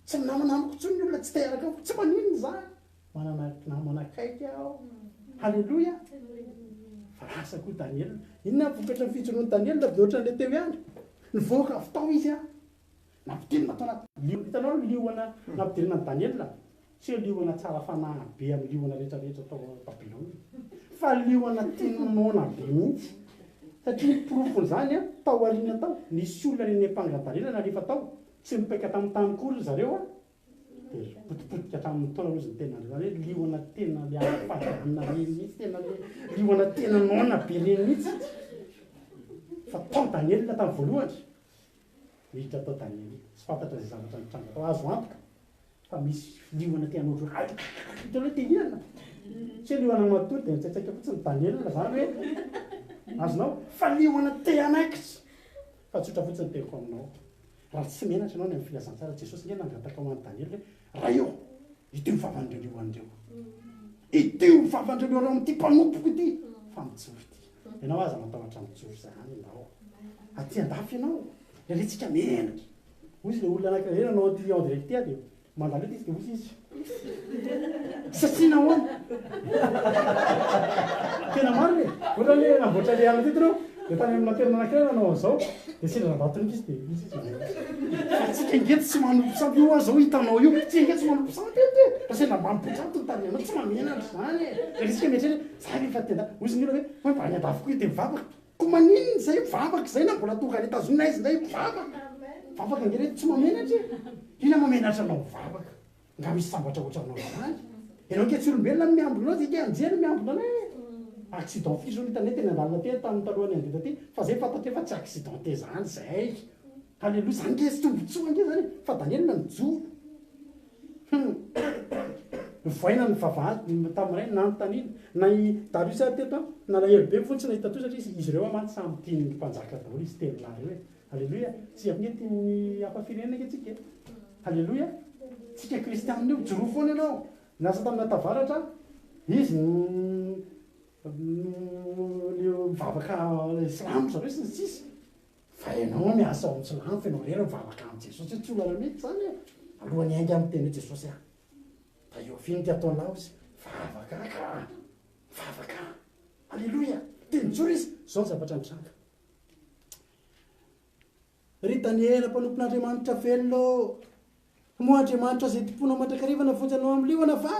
A: Tsy minamana amiko intsony ny olona tsy te hiaraka amiko. Tsy maninona izany. Manana namana akaiky aho. Haleloia! Fa lasa koa Daniela. Inona ny vokatry ny fijoroan'i Daniela dia ohatran'ilay teo ihany. Nivoaka avy tao izy an. Nampidirina tao anaty liona. Hitanao ny liona nampidirina an'i Daniela? Tsy hoe liona tsara fanahy be amin'ny liona rehetrarehetra tao Babylona. Fa liona tena noana be mihitsy. Satria ny porofon'izany an, tao aoriana tao, nisy olona niampanga an'i Daniela nalefa tao. Tsy nipaika tamin'ny tany akory ry zareo an. Dia potipotika hatramin'ny taolana ozy ny tenany, izany hoe liona tena le afaganina reny mihitsy, tena le liona tena noana be reny mihitsy. Fa tao Daniela tamin'ny voalohany, niditra tao Daniela, tsy fantatra izay zavatra nitranga tao, azo antoka fa misy liona te hanao ohatry hoe hitanao hoe te hihinana. Tsy hoe liona matory dia mitsaitsaika fotsiny Daniela izany hoe azonao, fa liona te hanaikitra. Fa tsotra fotsiny ny teniko aminao. Raha tsy menatra ianao ny amin'ny filazantsara, Jesosy ange nangataka ho an'i Daniela hoe, Ray ô, idio ny vavan'ireo liona ireo. Idio ny vavan'ireo liona ireo amin'ity mpanompoko ity, fa mijoro ity. Ianao aza matahotra mijoro izany ianao. Aty andafy ianao, rerentsika menatra. Hoy izy ilay olona anankiray izay nanao an'ity en direct ity aho dia Mandalo eto izy dia hozy izy. Satria nahoana? Tena marina e! Ohatra hoe namboatra le anona teto ireo, dia tany amina toerana anankiray nanao an'izao, dia sendra nandalo teo izy dia hozy izy manao izy. Fa tsika ange tsy manompo sampy io aho zao hitanao io, tsika ange tsy manompo sampy eto e! Raha sendra mba mipoitra ato ny tarehinao tsy mahamenatra izany e! Dia tsika mieritreritra hoe za rehefa tena, hozy ny olona hoe, hoe mba any andafy koa io dia mivavaka. Ko maninona izay mivavaka izay na mbola tonga any Etazonia na aiza indray mivavaka. Vavaka ange reto tsy mamenatra e. Inona mamenatra anao mivavaka? Nga misy sambatra ohatranao izany? Ianao ange tsy olombelona no miambina anao, zay ange anjely miambina anao e. Accident firy zao no hitanay teny andalana teny tamin'ny talohan'ny handeha taty fa zay fantatray fa tsy accidenté zany zay. Alléluia, zany ange tsy tombotsoa ange zany e. Fa Daniela nijoro. Hum. Novohaina ny vavahady tamin'ny rainy, nanontaniana. Na i Darius ary teto an, nalahelo be fony tsy nahita toa satria izy ireo mantsy samy tian'ny mpanjaka daholo izy telo lahy ireo e. Aleloia. Tsy ange tian'ny hafa firenena ange tsika e. Aleloia. Tsika kristianina io, mijoroa foana ianao. Niasa tamina tavaratra izy no no mivavaka silamo zareo sy ny sisa. Fa ianao miasa ao amin'ny silamo fa ianao irery mivavaka amin'i Jesosy hoe tsy olana mihitsy izany e. Alohan'ny hiainga miteny hoe Jesosy ah. Tahio avy iny ty ataonao hozy. Vavaka ka. Vavaka. Aleloia. Dia nijoro izy. Izao ny zavatra nitranga. Ry Daniela mpanompon'Andriamanitra velona ô, moa Andriamanitra izay tompoinao mandrakariva navonjy anao amin'ny liona va?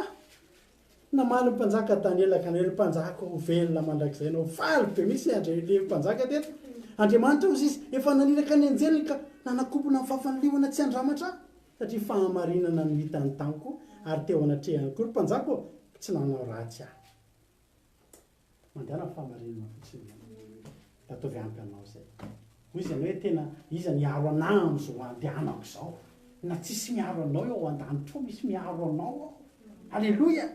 A: Namaly ny mpanjaka Daniela ka nanao hoe, Ry mpanjaka ô, velona mandrakizay ianao. Faly be mihitsy Andry ilay mpanjaka teto. Andriamanitra hozy izy, efa naniraka ny anjeliny ka nanakombona ny fafan'ny liona tsy handramatra ahy, satria fahamarinana no hitany tamiko ary teo anatrehany koa, ry mpanjaka ô, tsy nanao ratsy aho. Mandehana amin'ny fahamarinana fotsiny ianao. Dia ataovy ampy anao izay. Hoy izy hoe tena iza ny hiaro anah amin'izao andehanako izao. Na tsisy miaro anao eo an-danitra ao, misy miaro anao ao. Aleloia!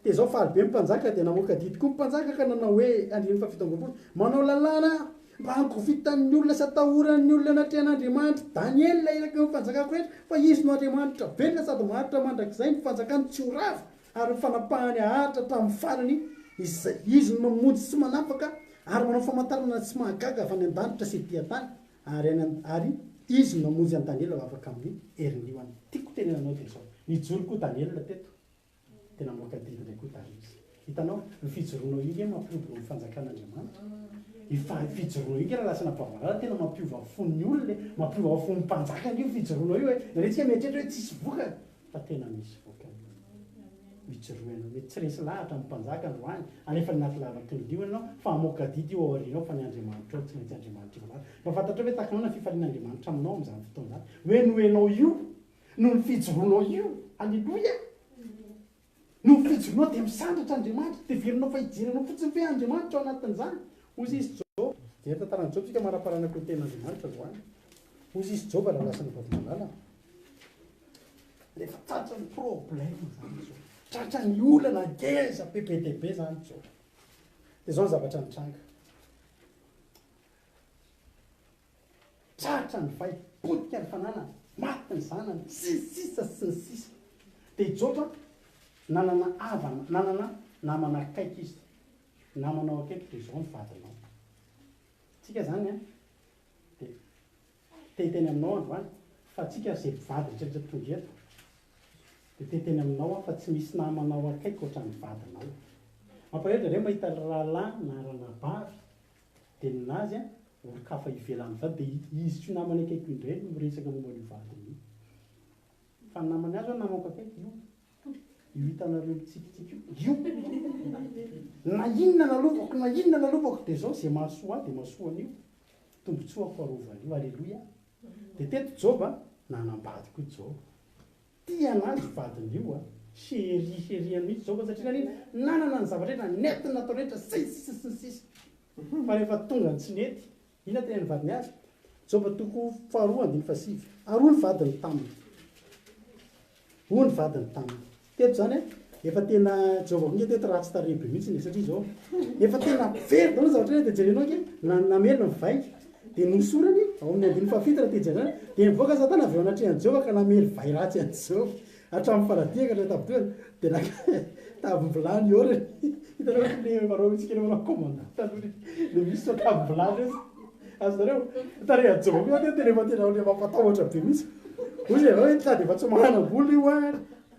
A: Dia izao faly be ny mpanjaka dia namoaka didy koa ny mpanjaka ka nanao hoe, andininy faha 27, Manao lalàna aho mba hangovitan'ny olona sy hatahoran'ny olona anatrehan'Andriamanitra Daniela iraky ny fanjakako rehetra, fa izy no Andriamanitra velona sady maharitra mandrakizay, ny fanjakany tsy ho rava. Ary ny fanapahany haharitra hatramin'ny farany, izay Izy no mamonjy sy manafaka ary manao famantarana tsy mahagaga avy any an-danitra sy ety an-tany, ary any an, ary Izy no namonjy an'i Daniela ho afaka amin'ny herin'ny liona. Tiako tenenana anao dia izao, nijoro koa Daniela teto, dia namoaka didy indray koa Dariosy. Hitanao, io fijoroanao io nge mampiroborobo ny fanjakan'Andriamanitra. Io fa, fijoroanao io nge raha lasa nampahavalala tena mampiova fon'ny olona e, mampiova fon'ny mpanjaka nge io fijoroanao io e. Nareo tsika mieritreritra hoe tsisy vokany. Fa tena misy vokany. Mijoroa ianao. Mety tsy resy lahatra ny mpanjaka androany, alefa ny anaty lavaky ny liona ianao, fa hamoaka didy io ao aoriana ao fa ny Andriamanitrao tsy maintsy Andriamanitra io lalana. Mba fantatrao ve tahaka anao ny fifalian'Andriamanitra aminao amin'izany fotoana izany? Hoe noho ianao io, noho ny fijoroanao io. Aleloia! Noho ny fijoroanao dia misandratra Andriamanitra. Dia heverinao fa hijery anao fotsiny ve Andriamanitra ao anatin'izany? Hoy izy Joba. Jery tantaran'i Joba isika maraparanako ny tenin'Andriamanitra androany. Hoy izy Joba raha lasa ny vavy malala. Rehefa tratra ny problème zany Joba. Tratra ny olana ngeza be be dia be zany Joba. Dia izao ny zavatra nitranga. Tratra ny vay, potika ny fananany, maty ny zanany, sy ny sisa sy ny sisa. Dia i Joba nanana havana, nanana namana akaiky izy. Namanao akaiky dia izao ny vadinao. Tsika izany an, dia te hiteny aminao androany fa tsika izay mpivady rehetra tonga eto dia te hiteny aminao aho fa tsy misy namanao akaiky ohatran'ny vadinao. Mampalahelo indraindray mahita rahalahy na ranabavy Dia ninazy an, olon-kafa ivelan'ny vady dia izy sy io namany akaiky io indray no miresaka momba an'io vadiny io. Fa ny namany ahy zao namako akaiky io, io hitanareo mitsikitsiky io, io. Na inona nalovako na inona nalovako dia zao izay mahasoa ahy dia mahasoa an'io. Tombotsoako arovan'io. Aleloia. Dia teto Joba, nanambady koa Joba. Tia anazy io vadiny io a! Chérie chérie-ny mihitsy Joba satria nanina? Nanana ny zavatra rehetra, nety ny natao rehetra, sy ny sisa sy ny sisa. Fa rehefa tonga ny tsy nety, inona tenenin'ny vadiny azy? Joba toko faharoa andininy fahasivy. Ary hoy ny vadiny taminy. Hoy ny vadiny taminy. Teto izany a, efa tena Joba koa nge teto ratsy tarehy be mihitsy e, satria izao, efa tena very daholo ny zavatra rehetra, dia jerenao ange, na namely ny vay, dia nosorany, ao amin'ny andininy fahafito raha te hijery an'izany, dia nivoaka Satana avy eo anatrehan'i Joba ka namely vay ratsy an'i Joba, hatramin'ny faladiany ka hatramin'ny tampon-dohany, dia naka tavim-bilany orony, hitanareo le manao mihitsy kely manao commandant taloha le, le misy tavim-bilany reny, azonareo? Tarehin'i Joba koa zany tena efa tena le mampatahotra be mihitsy, hoy izy hoe sady efa tsy manam-bola io an,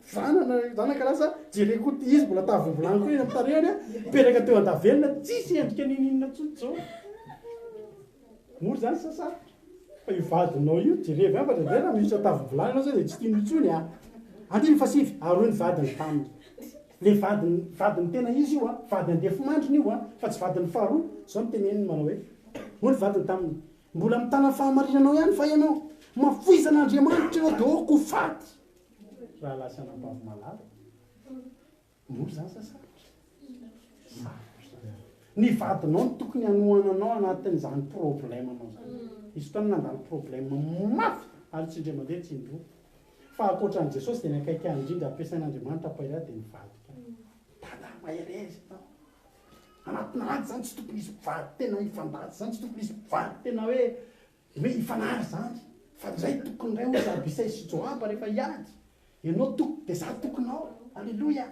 A: Zanana zanaka lasa jereko koa izy mbola tavim-bilany koa eny amin'ny tarehiny a, mipetraka teo an-davenona tsisy endrika ninininona intsony zao. Mora izany sa sarotra? Fa io vadinao io jerevy ihany fa indraindray raha miditra tavim-bilany ianao sao dia tsy tiany intsony a. Andininy fahasivy, ary hoy ny vadiny taminy. Le vadiny, vadiny tena izy io a, vady andefimandriny io a, fa tsy vadiny faharoa, izao no teneniny manao hoe, hoy ny vadiny taminy, mbola mitana ny fahamarinanao ihany va ianao? Mafoizana Andriamanitra ianao dia aoka ho faty. Rahalahy sy anabavy malala, mora izany sa sarotra? Sarotra izany. Ny vadinao no tokony hanohananao anatin'izany problème-nao izany. Nisy fotoana nandalo problème mafy ary tsy indray mandeha tsy indroa. Fa ankoatra an'i Jesosy dia ny akaiky ahy indrindra ampiasain'Andriamanitra hampahery ahy dia ny vadiko. Dada, mahereza ianao. Anatina ady izany tsy tokony hisy mpivady tena hifandady izany, tsy tokony hisy mpivady tena hoe Hoe hifanary izany, fa ndray tokony ndray hozy Abisay sy Joaba rehefa hiady, ianao toko dia za tokonao, aleloia!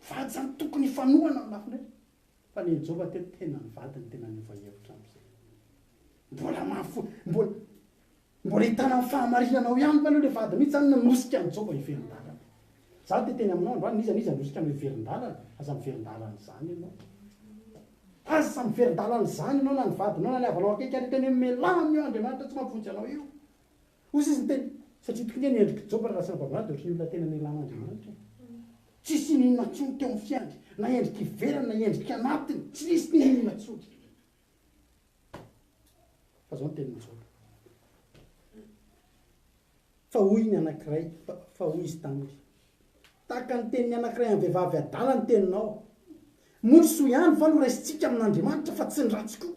A: Vady izany tokony hifanohana amin'ny lafiny rehetra, fa nen'i Joba teto tena ny vadiny tena niova hevitra amin'izay. Mbola mafy, mbola mbola hitana ny fahamarinanao ihany va aloha ilay vady mihitsy izany nanosika an'i Joba hiverin-dalana. Za te teny aminao androany, n'iza n'iza hanosika anao hiverin-dalana, aza miverin-dalana izany ianao. Aza miverin-dalana izany ianao na ny vadinao na ny havanao akaiky ary hiteny hoe mialà amin'io Andriamanitra tsy mampivonjy anao io. Hoy izy niteny, satria tokoa nge ny endrik'i Joba raha raisina Babylona dia ohatran'ny olona tena nialàn'Andriamanitra e. Tsisy ininona intsony teo amin'ny fiainany, na endrika ivelany na endrika anatiny, tsy nisy n'ininona intsony. Fa izao ny tenin'i Joba. Fa hoy ny anankiray, fa hoy izy taminy, Tahaka ny tenin'ny anankiray amin'ny vehivavy adala ny teninao. Moa ny soa ihany va no raisintsika amin'Andriamanitra fa tsy ny ratsy koa?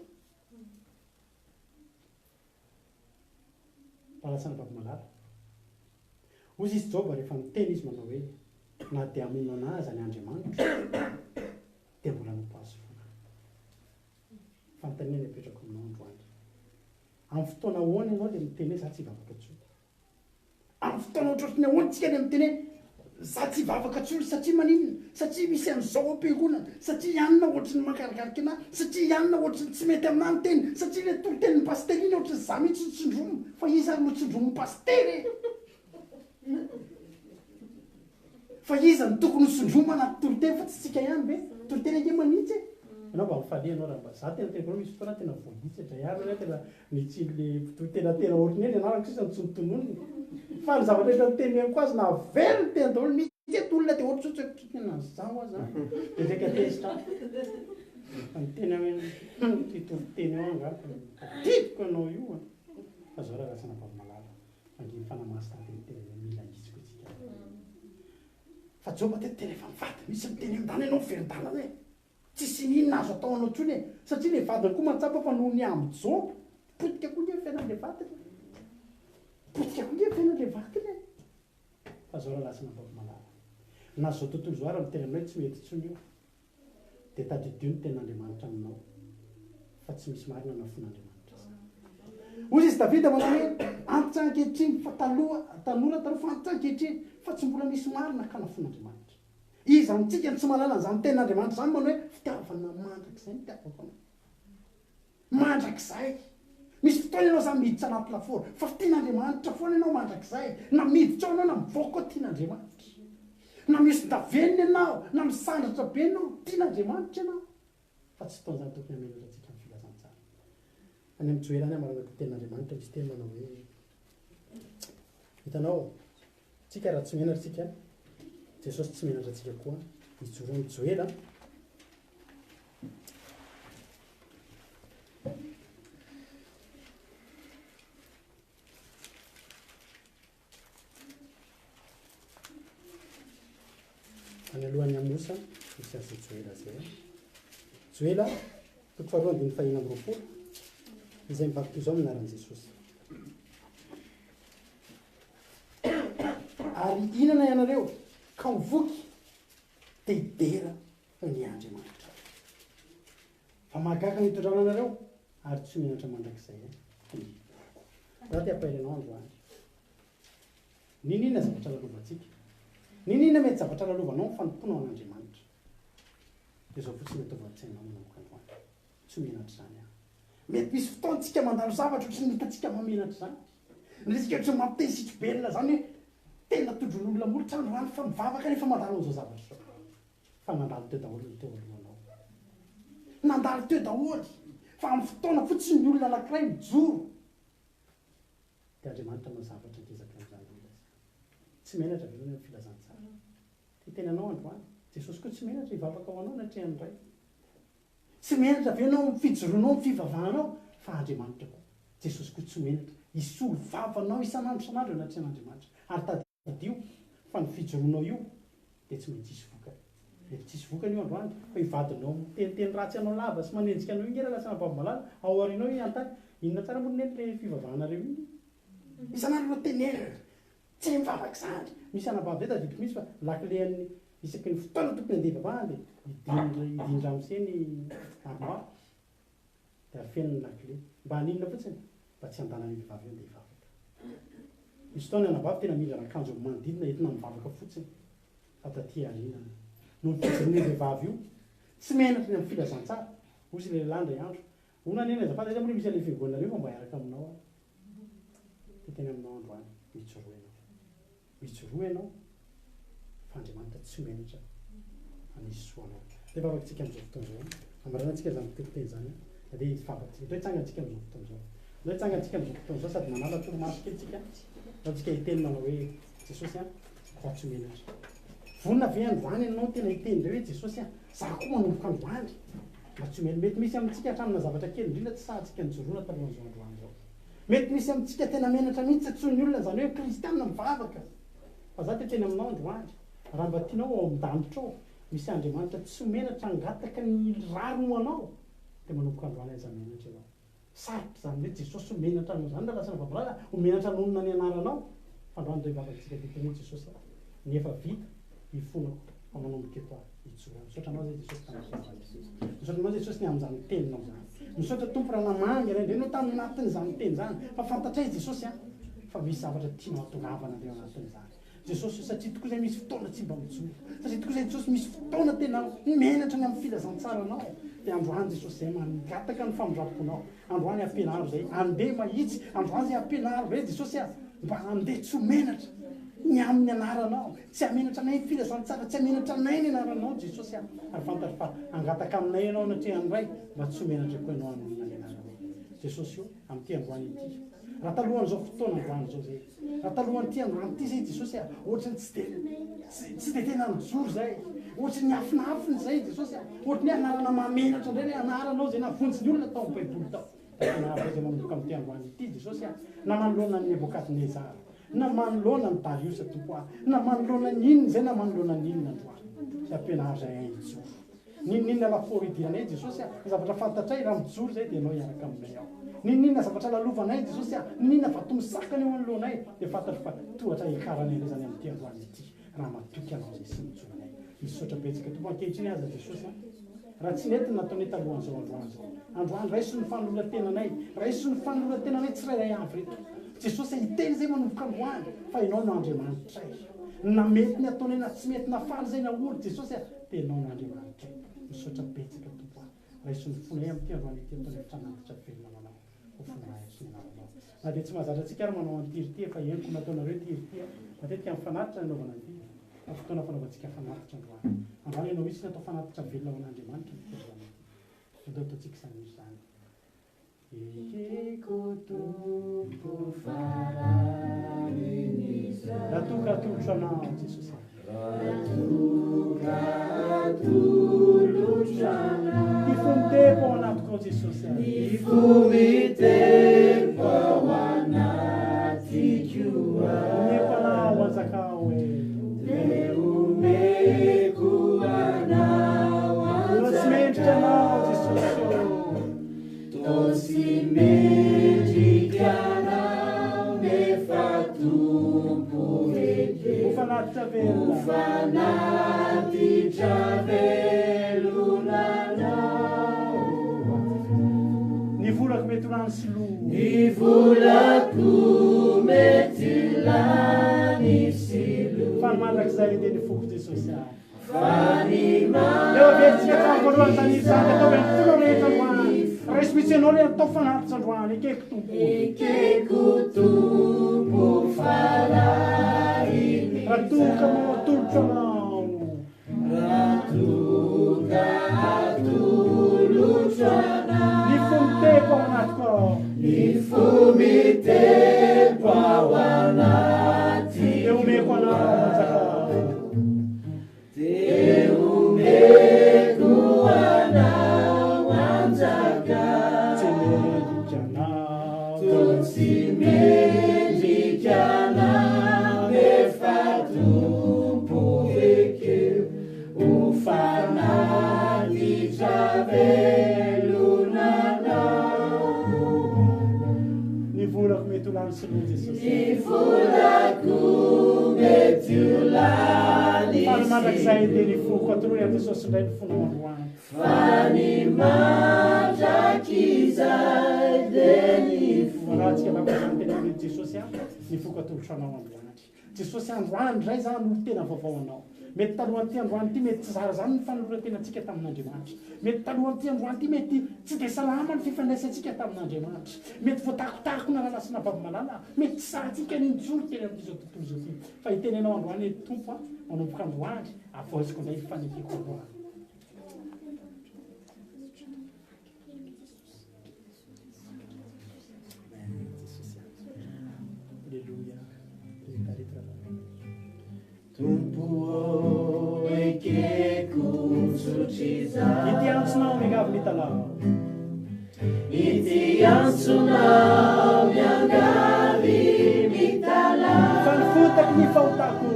A: Mpanasan'ny Vavy-malala. Hoy izy Joba rehefa niteny izy manao hoe, Na dia hamono anà aza ny Andriamanitro, dia mbola hanompo Azy foana aho. Fanontaniana ny apetrako aminao androany. Amin'ny fotoana ahoana ianao ilay miteny hoe za tsy hivavaka intsony? Amin'ny fotoana ohatrohatry ny ahoana tsika ilay miteny hoe za tsy hivavaka intsony satria maninona? Satria misy an'izao ao am-piangonana, satria i anona ohatry ny mangarikariky anah, satria i anona ohatry ny tsy mety aminah ny teny, satria ilay toritenin'ny pasitera iny ohatry ny za mihitsy no tsindromina, fa iza ary no tsindromin'ny pasitera e? Fa iza no tokony ho tsindromana ny toriteny fa tsy tsika ihany ve? Toriteny ange manitsy e! Ianao mba mifalia ianao raha mba, za tena teniko anao misy fotoana tena voahitsy indray andro aho tena nitsiny le mpitory tena tena ohatry ny hoe ny anarako sisa no tsy notononiny fa ny zavatra rehetra noteneniko azy nahavery ny teny daholo misy eto olona dia ohatry ny hoe tena zaho aza dia saika tezitra aho fa niteny aho hoe hum ity toriteny io angaha tadidiko ianao io an! Fa zao raha ratsy anabavy malala Manginy fanahy masina dia miteny hoe mila izy koa tsika. Fa Joba teto tena efa mivady mihitsy miteny hoe ndana ianao miverin-dalana e. Tsisy ininona azo atao anao intsony e. Satria le vadiny koa mahatsapa fa noho ny amin'i Joba, potika koa nge ny fiainan'le vadiny e. Potika koa nge ny fiainan'le vadiny e. Fa zao rahalahy sy anabavy malala, na zao tontolo izao ary miteny aminao hoe tsy mety intsony io, Dia tadidio ny tenin'Andriamanitra aminao fa tsy misy marina na fon'Andriamanitra izany. Hoy izy Davida manao hoe, Antitra ankehitriny fa taloha, tanora taloha fa antitra ankehitriny, fa tsy mbola misy marina ka nafoin'Andriamanitra. Iza amintsika no tsy mahalala an'izany tenin'Andriamanitra izany manao hoe fitiavana mandrakizay ny fitiavako anao. Mandrakizay. Misy fotoana ianao izany miditra anaty lafaoro, fa tian'Andriamanitra foana ianao mandrakizay. Na miditra ao ianao na mivoaka ao tian'Andriamanitra. Na mihosin-davenona ianao, na misandratra be ianao, tian'Andriamanitra ianao. Fa tsy fotoana izany tokony hamenatra antsika ny filazantsara. Any amin'ny Joela any amaranako ny tenin'Andriamanitra misy teny manao hoe, Hitanao, tsika raha tsy menatra tsika, Jesosy tsy menatra antsika koa. Mijoro amin'ny Joela. Any alohan'ny Amosa, misy an'izay Joela izay. Joela, toko faharoa andininy fahena amby 20, izay mivaky toy izao amin'ny anaran'i Jesosy. Ary hihinana ianareo ka ho voky, dia hidera ny Andriamanitra. Fa mahagaga ny hitondrana anareo, ary tsy ho menatra mandrakizay ny oloko. Za te hampahery anao androany. N'inon'inona zavatra lalovantsika, n'inon'inona mety zavatra lalovanao amin'ny fanompoanao an'Andriamanitra, dia izao fotsiny ataovy an-tsainao manomboka androany, tsy ho menatra izany aho. Mety misy fotoana tsika mandalo zavatra ohatry ny hitantsika mahamenatra izany. Ny resaka ohatry ny mampiteny izany hoe tena tondroin'olona molotra androany fa mivavaka nefa mandalo an'izao zavatra izao. Fa nandalo teo daholo ny teo alohanao. Nandalo teo daholo. Fa amin'ny fotoana fotsiny ny olona anankiray mijoro. Dia Andriamanitra manao zavatra ngezaka amin'izany olona izany. Tsy menatra ve ianao ny amin'ny filazantsara? Te hiteny anao androany. Jesosy koa tsy menatra hivavaka ho anao anatrehan'ny Ray. Tsy menatra ve ianao amin'ny fijoroanao amin'ny fivavahanao? Fa Andriamanitra koa, Jesosy koa tsy menatra hisolo vava anao isan'andro isan'andro eo anatrehan'Andriamanitra. Ary tadidio fa ny fijoroanao io dia tsy maintsy hisy vokany. Mety tsy hisy vokany io androany fa io vadinao miteniteny ratsy anao lava sy manenjika anao io nge raha lasa anabavy malala ao aorianao io hanontany inona tsara moa ry neny le fivavahanareo iny? Isan'andro anao tenenina tsy mivavaka izany. Misy anabavy zay tadidiko mihitsy fa lakile-an'ny isaky ny fotoana tokony handeha hivavahana dia hidin-dramose ny armoire dia afeniny ny lakile. Mba haninona fotsiny? Mba tsy handana an'io vehivavy io handeha hivavaka. Misy fotoana ny anabavy tena mindrana akanjo amin'ny manodidina entina mivavaka fotsiny fa taty aoriana noho ny fijoroan'io vehivavy io tsy menatra ny amin'ny filazantsara. Hoy izy ilay lehilahy indray andro, Hono anie ny azafady aiza moa misy an'ilay fiangonanareo fa mba hiaraka aminao aho. Te teny aminao androany, mijoroa ianao. Mijoroa ianao fa Andriamanitra tsy menatra hanisy soa anao. Dia vavaka-tsika amin'izao fotoana izao. Hamaranantsika izany toriteny izany. Dia hivavaka-tsika. Ndao hitsangana-tsika amin'izao fotoana izao. Ndao hitsangana-tsika amin'izao fotoana izao sady manala torimaso kely tsika. Ndao tsika hiteny manao hoe Jesosy an, za tsy menatra. Vonona ve androany ianao tena hiteny indray hoe Jesosy an, za koa manomboka androany. Mba tsy omeny. Mety misy amintsika hatramina zavatra kely indrindra tsy sahantsika nijoroana talohan'izao androany izao. Mety misy amintsika tena menatra mihitsy antsoin'ny olona izany hoe kristiana mivavaka. Fa za te hiteny aminao androany, raha mba tianao ao amin-danitra ao misy Andriamanitra tsy ho menatra hangataka ny rariny ho anao, dia manomboka androany aza menatra ianao. Sarotra izany hoe Jesosy ho menatra anao izany raha lasa navavalahy ho menatra hanonona ny anaranao. Fa androany dia hivavaka isika dia hiteny hoe Jesosy a, ny efa vita hifonako fa manomboka eto aho hijoro. Misaotra anao zay Jesosy tamin'ny fiainana. Misaotra anao Jesosy ny amin'izany teninao izany. Misaotra Tompo raha namangy anay indray ianao tamin'anatin'izany teny izany fa fantatray Jesosy a fa misy zavatra tianao hatongavana indray ao anatin'izany. Jesosy o satria tokoa zay misy fotoana tsy mba mijoro satria tokoa zay Jesosy misy fotoana tena menatra ny amin'ny filazantsaranao dia androany Jesosy zay mangataka ny famindram-ponao androany ampianaro zay andeha mahitsy androany zay ampianaro zay Jesosy a mba andeha tsy ho menatra ny amin'ny anaranao tsy hamenatra anay ny filazantsara tsy hamenatra anay ny anaranao Jesosy a ary fantatro fa hangataka aminay ianao anatrehan'ny Ray mba tsy ho menatra koa ianao hanonona ny anaranao Jesosy o amin'ity androany ity raha talohan'izao fotoana androany izao zay Raha talohan'ity androany ity zay Jesosy a, ohatry ny tsy dia tsy dia tena nijoro zay, ohatry ny niafinafina zay Jesosy a, ohatry ny hoe anarana mahamenatra indray ilay anaranao zay nahavonjy ny olona tao amin'ny baiboly tao. Dia tena avy zay manomboka amin'ity androany ity Jesosy a, na manoloana an'i Nebokadnezara, na manoloana an'i Dariosa Tompo a, na manoloana ny inona izay na manoloana ny inona androany, dia ampianaro zay hahay hijoro. N'inon'inona lafaoro idiranay Jesosy a, ny zavatra fantatray raha mijoro izay dia Ianao hiaraka aminay ao. N'inon'inona zavatra lalovanay Jesosy a, n'inon'inona vato misakana eo anoloanay dia fantatro fa tohatra hiakaranay indray izany amin'ity androany ity raha matoky Anao izay sy mijoro anay. Misaotra betsaka Tompo ankehitriny aza Jesosy a. Raha tsy nety ny nataonay talohan'izao androany izao. Androany raiso ny fanoloran-tenanay, raiso ny fanoloran-tenanay tsirairay avy ireto. Jesosy a, hiteny izay manomboka androany fa Ianao no Andriamanitray. Na mety ny ataonay na tsy mety, na faly izay na ory, Jesosy a, dia Ianao no Andriamanitray. Misaotra betsaka Tompo a. Raiso ny fonay amin'ity androany ity ataonay fanatitra velona ho Anao, ho voninahitry ny anaranao. Na dia tsy mahazatra antsika ary manao an'ity ry ity, efa henoko nataonareo ity ry ity a. Matetika amin'ny fanatitra no anaovana an'ity. Fa fotoana fanaovantsika fanatitra androany. Androany ianao mihitsy no atao fanatitra velona ho an'Andriamanitra ity androany ity. Andao ataontsika izany hira izany. Ekeko Tompo
B: farany izay.
A: Raha toa ka atolotro anao Jesosy.
B: Raha toa ka atolotro anao.
A: Ny fo mitepo ao anatiko ao Jesosy.
B: Ny fo mitepo ao anatiko ao.
A: Omeko anao anjakao e.
B: Dia omeko anao anjakao.
A: Toa tsy mendrika anao Jesosy ô.
B: Toa tsy mendrika anao nefa Tompo ekeko.
A: Ho fanatitra velona.
B: Ho fanatitra velona anao.
A: Ny volako mety ho lany sy lo.
B: Ny volako mety lany sy lo.
A: Fa ny mandrakizay dia ny foko Jesosy ah.
B: Fa ny
A: Leo averintsika hatramin'ny voalohany izany hira izany, ataovy amin'ny fonao rehetra androany. Raiso mihitsy ianao ilay atao fanatitra androany. Ekeko Tompo.
B: Ekeko Tompo farahiny.
A: Raha toa ka manao atolotro anao.
B: Raha toa ka atolotro anao.
A: Ny fo mitepo ao anatiko ao.
B: Ny fo mitepo ao anatiko.
A: Dia omeko anao manjakao.
B: Dia omeko anao anjaka.
A: Tsy mendrika anao.
B: Toa tsy mendrika anao nefa Tompo ekeo ho fanatitra velona anao.
A: Ny volako mety ho lany sy lo Jesosy.
B: Ny volako mety ho lany
A: Fa ny
B: sy
A: mandrakizay dia ny foko. Atolory an'i Jesosy indray ny fonao androany.
B: Fa ny mandrakizay dia ny foko.
A: Raha tsika vavaka izany tena hoe Jesosy a, ny foko atolotro anao androany. Jesosy androany indray za hanolo tena vaovao anao. Mety talohan'ity androany ity mety tsy zara zany ny fanoloran-tenantsika tamin'Andriamanitra. Mety talohan'ity androany ity mety tsy dia salama ny fifandraisantsika tamin'Andriamanitra. Mety voatakotakona rahalahy sy rahavavy malala, mety tsy sahintsika ny nijoro teny amin'izao tontolo izao ity. Fa hiteny anao androany hoe Tompo a, manomboka androany, havaoziko indray ny fanekeko androany.
B: Tompo ô, ekeko tsotr'izao.
A: Ity antsonao miangavy mitalaho.
B: Ity antsonao miangavy mitalaho.
A: Fa ny fotaky ny fahotako.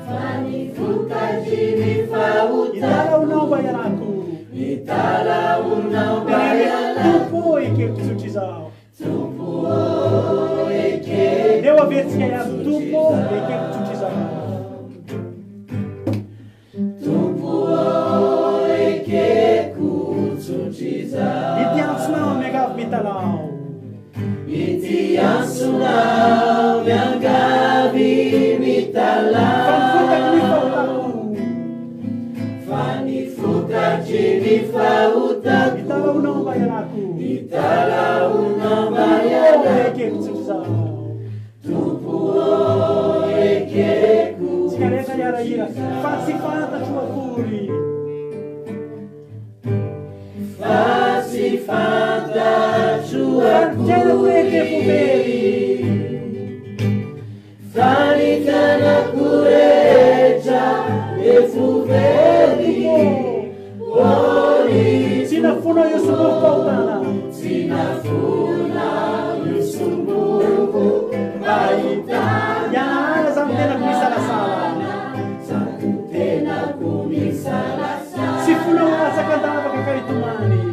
B: Fa ny fotaky ny fahotako.
A: Italahonao mba hialako.
B: Italahonao mba hialako.
A: Tompo ô, ekeko tsotr'izao.
B: Tompo ô, ekeko
A: Leo averintsika ihany, Tompo ô, ekeko tsotr'izao.
B: Tompo ô, ekeko tsotr'izao.
A: Ity antsonao miangavy mitalaho.
B: Ity antsonao miangavy mitalaho.
A: Fa ny fotaky ny fahotako.
B: Fa ny fotaky ny fahotako.
A: Italahonao mba hialako.
B: Italahonao mba
A: Tompo ô,
B: hialako.
A: ekeko tsotr'izao.
B: Tompo ô, ekeko
A: Tsika rehetra hiara-hira, fa tsy fantatro akory.
B: Fa tsy fantatro
A: Fa ny fiainako rehetra efa ho very.
B: Fa ny fiainako rehetra efa ho very. Ory.
A: Tsy nafoinao io sombom-pahotana.
B: Tsy nafoinao io sombom-pahotana.
A: Ianahana zany tenako misalasala.
B: Zany tenako misalasala.
A: Tsy fonao ho latsaka an-davaka ka hitomany.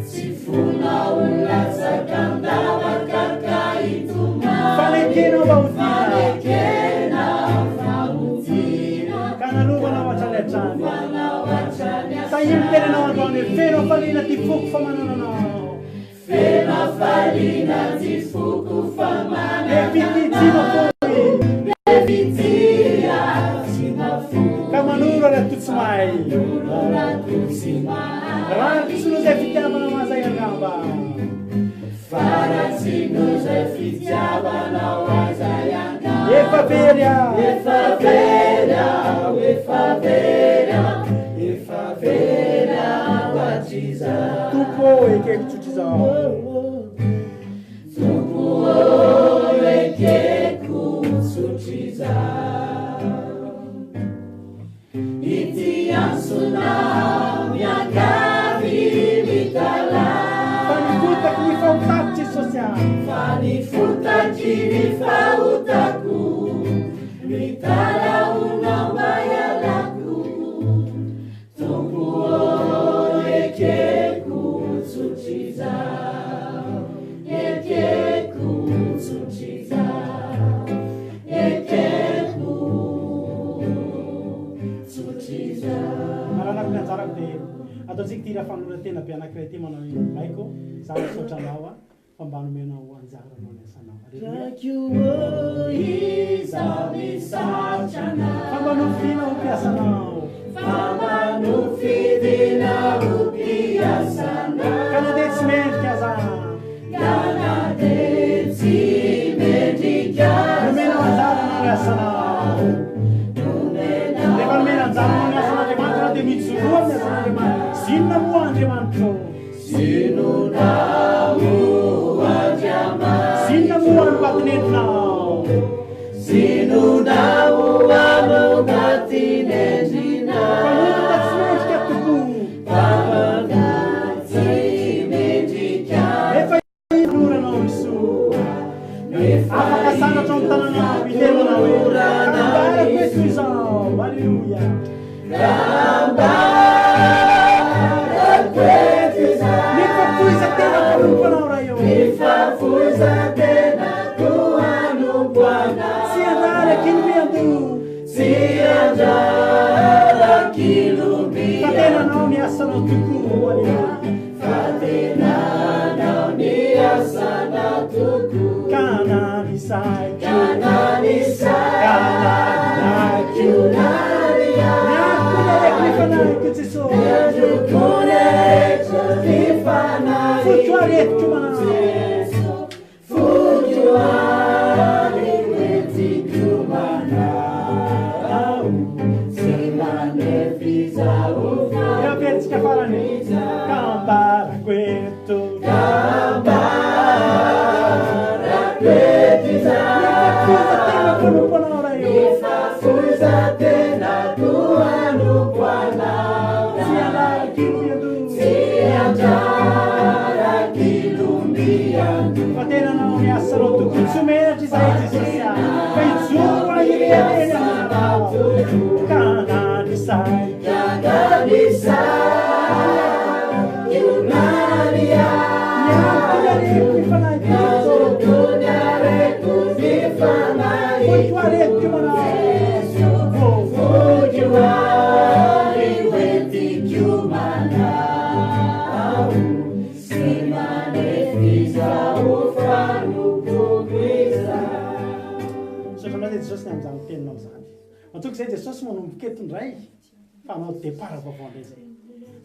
B: Tsy fonao ho latsaka an-davaka ka hitomany.
A: Fanekenao mba ho tiana.
B: Fanekenao mba ho tiana.
A: Ka narovanao hatrany hatrany.
B: Narovanao hatrany hatrany.
A: Sahia miteny anao androany hoe feno hafaliana ty foko fa manana anao.
B: Feno hafaliana ty foko fa manana
A: Be fitia tsy mafoy.
B: Be fitia tsy mafoy.
A: Ka manoro raha toa tsy mahay.
B: Manoro raha toa tsy mahay.
A: Raha tsy noho izay fitiavana mazay angamba.
B: Fa raha tsy noho izay fitiavanao azay angamba.
A: Efa very aho.
B: Efa very aho, efa very aho, efa very aho hatrizay.
A: Tompo ô, ekeko tsotra izao.
B: Tompo ô, ekeko tsotra izao. Ity antsonao miangavy mitalaho.
A: Fa nifotaky ny fahotako Jesosy ah.
B: Fa nifotaky ny fahotako, mitalaho mba hialako. Tompo ô, ekeko tsotra izao, ekeko tsotra izao, ekeko tsotra izao.
A: Malalako ny anjarako dia ataontsika ity hira fanoloran-tena be anankiray ity manao hoe Raiko, izaho misaotra Anao fa mba nomenao anjara hanao ny asanao. Aleloia.
B: Raiko ô, izaho misaotra Anao.
A: Fa mba nofidina ho mpiasanao.
B: Fa mba nofidina ho mpiasanao.
A: Ka na dia tsy mendrika aza.
B: Ka na dia tsy mendrika aza.
A: Nomenao anjara hanao ny asanao.
B: Nomenao
A: Rehefa nomena anjara hanao ny asan'Andriamanitra ianao dia mijoroa amin'ny asan'Andriamanitra. Zinona moa Andriamanitro?
B: Zinona moa Andriamanitro?
A: Zinona moa no patinendrinao?
B: Zinona moa no patinendrinao?
A: Mpanota tsy mendrika tokoa.
B: Mpanota tsy mendrika.
A: Nefa inoranao ny soa.
B: Nefa
A: Afaka sandratra ao amin'ny tananao, miteny manao hoe,
B: inoranao
A: Ambarako
B: ny
A: hoe toy izao. Aleloia.
B: Ambarako eto izao.
A: Nefa foiza tena mpanompo anao Ray ô.
B: Nefa foiza tena koa hanompo anao.
A: Tsy andraraka ino miandoha.
B: Tsy andraraka ino
A: Fa tena anao ny asanao tokoa. Aleloia.
B: Fa tena anao ny asanao tokoa.
A: Ka na ny saiko.
B: Ka na ny saiko.
A: Ka na ny aiko.
B: Na ny aiko.
A: Ny androko nereko ny fanahiko Jesosy.
B: Ny androko nereko ny fanahiko.
A: Fotro aretiko manao.
B: Fotro aretiko manao. Tsy manefy izaho fa
A: Eo am-piantsika farany. Ka ambarako eto.
B: Ka ambarako eto izaho.
A: Nefa foiza tena mpanompo anao Ray ô.
B: Nefa foiza tena koa hanompo anao.
A: Tsy andraraka ino miandoha.
B: Tsy andraraka ino miandoha.
A: Fa tena anao ny asanao tokoa. Tsy ho menatra izahay Jesosy ah. Fa hijoro ahirehareny aminao. Ka na ny saiko.
B: Ka na ny saiko na ny
A: Ny androko nereko ny fanahiko
B: Ny
A: Jesosy.
B: androko nereko ny fanahiko.
A: Fotro aretiko manao.
B: Fotro aretiko manao. Tsy manefy izaho fanompoako izaho.
A: Misaotra anao Jesosy ny amin'izany teninao izany. Matoky izay Jesosy manomboka eto indray fa hanao départ vaovao indray izay.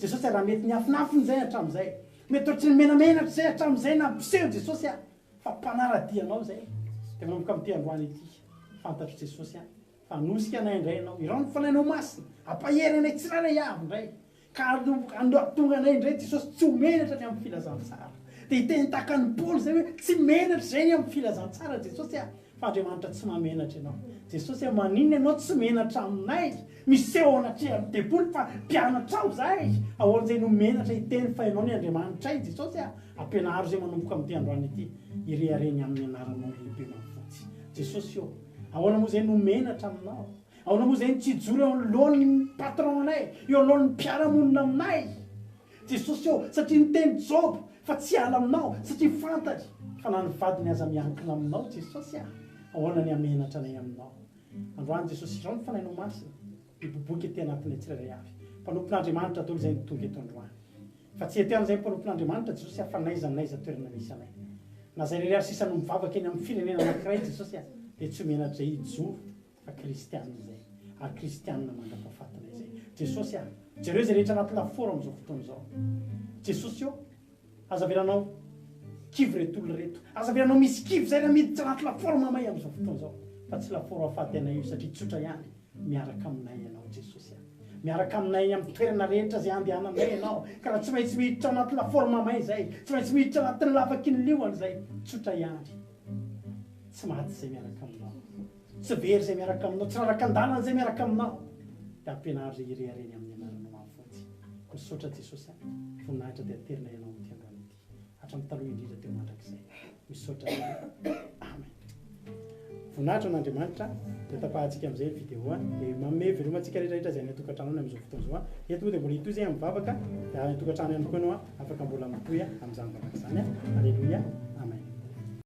A: Jesosy raha mety niafinafina izay hatramin'izay, mety ohatry ny menamenatra izay hatramin'izay nampiseho Jesosy aho fa mpanara-dia anao izay. Dia manomboka amin'ity androany ity, fantatro Jesosy aho fa hanosika anay indray ianao, irao ny fanahinao masina, hampahery anay tsirairay avy indray. Ka hahatonga anay indray Jesosy tsy ho menatra ny amin'ny filazantsara. Dia hiteny tahaka an'i Paoly izay hoe tsy menatra izay ny amin'ny filazantsara Jesosy ah, fa Andriamanitra tsy mahamenatra ianao. Jesosy ah, maninona ianao tsy menatra aminay? Miseho ao anatrehan'ny devoly fa mpianatrao izahay. Ahoana izay no menatra hiteny fa ianao ny Andriamanitray Jesosy ah? Ampianaro izay manomboka amin'ity androany ity hirehareny amin'ny anaranao lehibe mahavonjy. Jesosy ô, ahoana moa izay no menatra aminao? Ahoana moa izay no tsy hijoro eo anoloan'ny patron anay, eo anoloan'ny mpiara-monina aminay? Jesosy ô, satria niteny Joba fa tsy hiala aminao, satria fantany fa na ny vadiny aza miankina aminao, Jesosy a! Ahoana ny hamenatra anay aminao? Androany Jesosy, irao ny Fanahinao Masina, hiboiboika ety anatinay tsirairay avy. Mpanompon'Andriamanitra daholo izay no tonga eto androany. Fa tsy eto ihany izay mpanompon'Andriamanitra Jesosy a, fa n'aiza n'aiza toerana misy anay. Na izay irery ary sisa no mivavaka eny amin'ny firenena anankiray Jesosy a, dia tsy ho menatra izay hijoro fa kristianina izay. Ary kristianina mandra-pahafatinay izay. Jesosy a, jereo izay rehetra anaty lafaoro amin'izao fotoana izao. Jesosy ô, aza avelanao kivy ireto olona ireto. Aza avelanao misy kivy izay raha miditra anaty lafaoro mamay amin'izao fotoana izao. Fa tsy lafaoro hahafaty anay io satria tsotra ihany. Miaraka aminay Ianao Jesosy a. Miaraka aminay amin'ny toerana rehetra izay andehananay Ianao. Ka raha tsy maintsy miditra ao anaty lafaoro mamay izay, tsy maintsy miditra anatin'ny lavaky ny liona izay, tsotra ihany. Tsy maty izay miaraka aminao. Tsy very izay miaraka aminao, tsy raraka an-dalana izay miaraka aminao. Dia ampianaro izay hireharehany amin'ny anaranao mahavonjy. Misaotra Jesosy a. Voninahitra dia aterina Ianao amin'ity androany ity. Hatramin'ny taloha indrindra teo mandrakizay. Misaotra anao. Amen. Voninahitra ho an'Andriamanitra. Dia tapahantsika amin'izay ny vidéo. Dia manome veloma antsika rehetra rehetra izay any an-tokantrano any amin'izao fotoana izao. Eto moa dia mbola hitohy izay amin'ny vavaka. Dia any an-tokantrano ihany koa ianao afaka mbola mitohy amin'izany vavaka izany. Alléluia.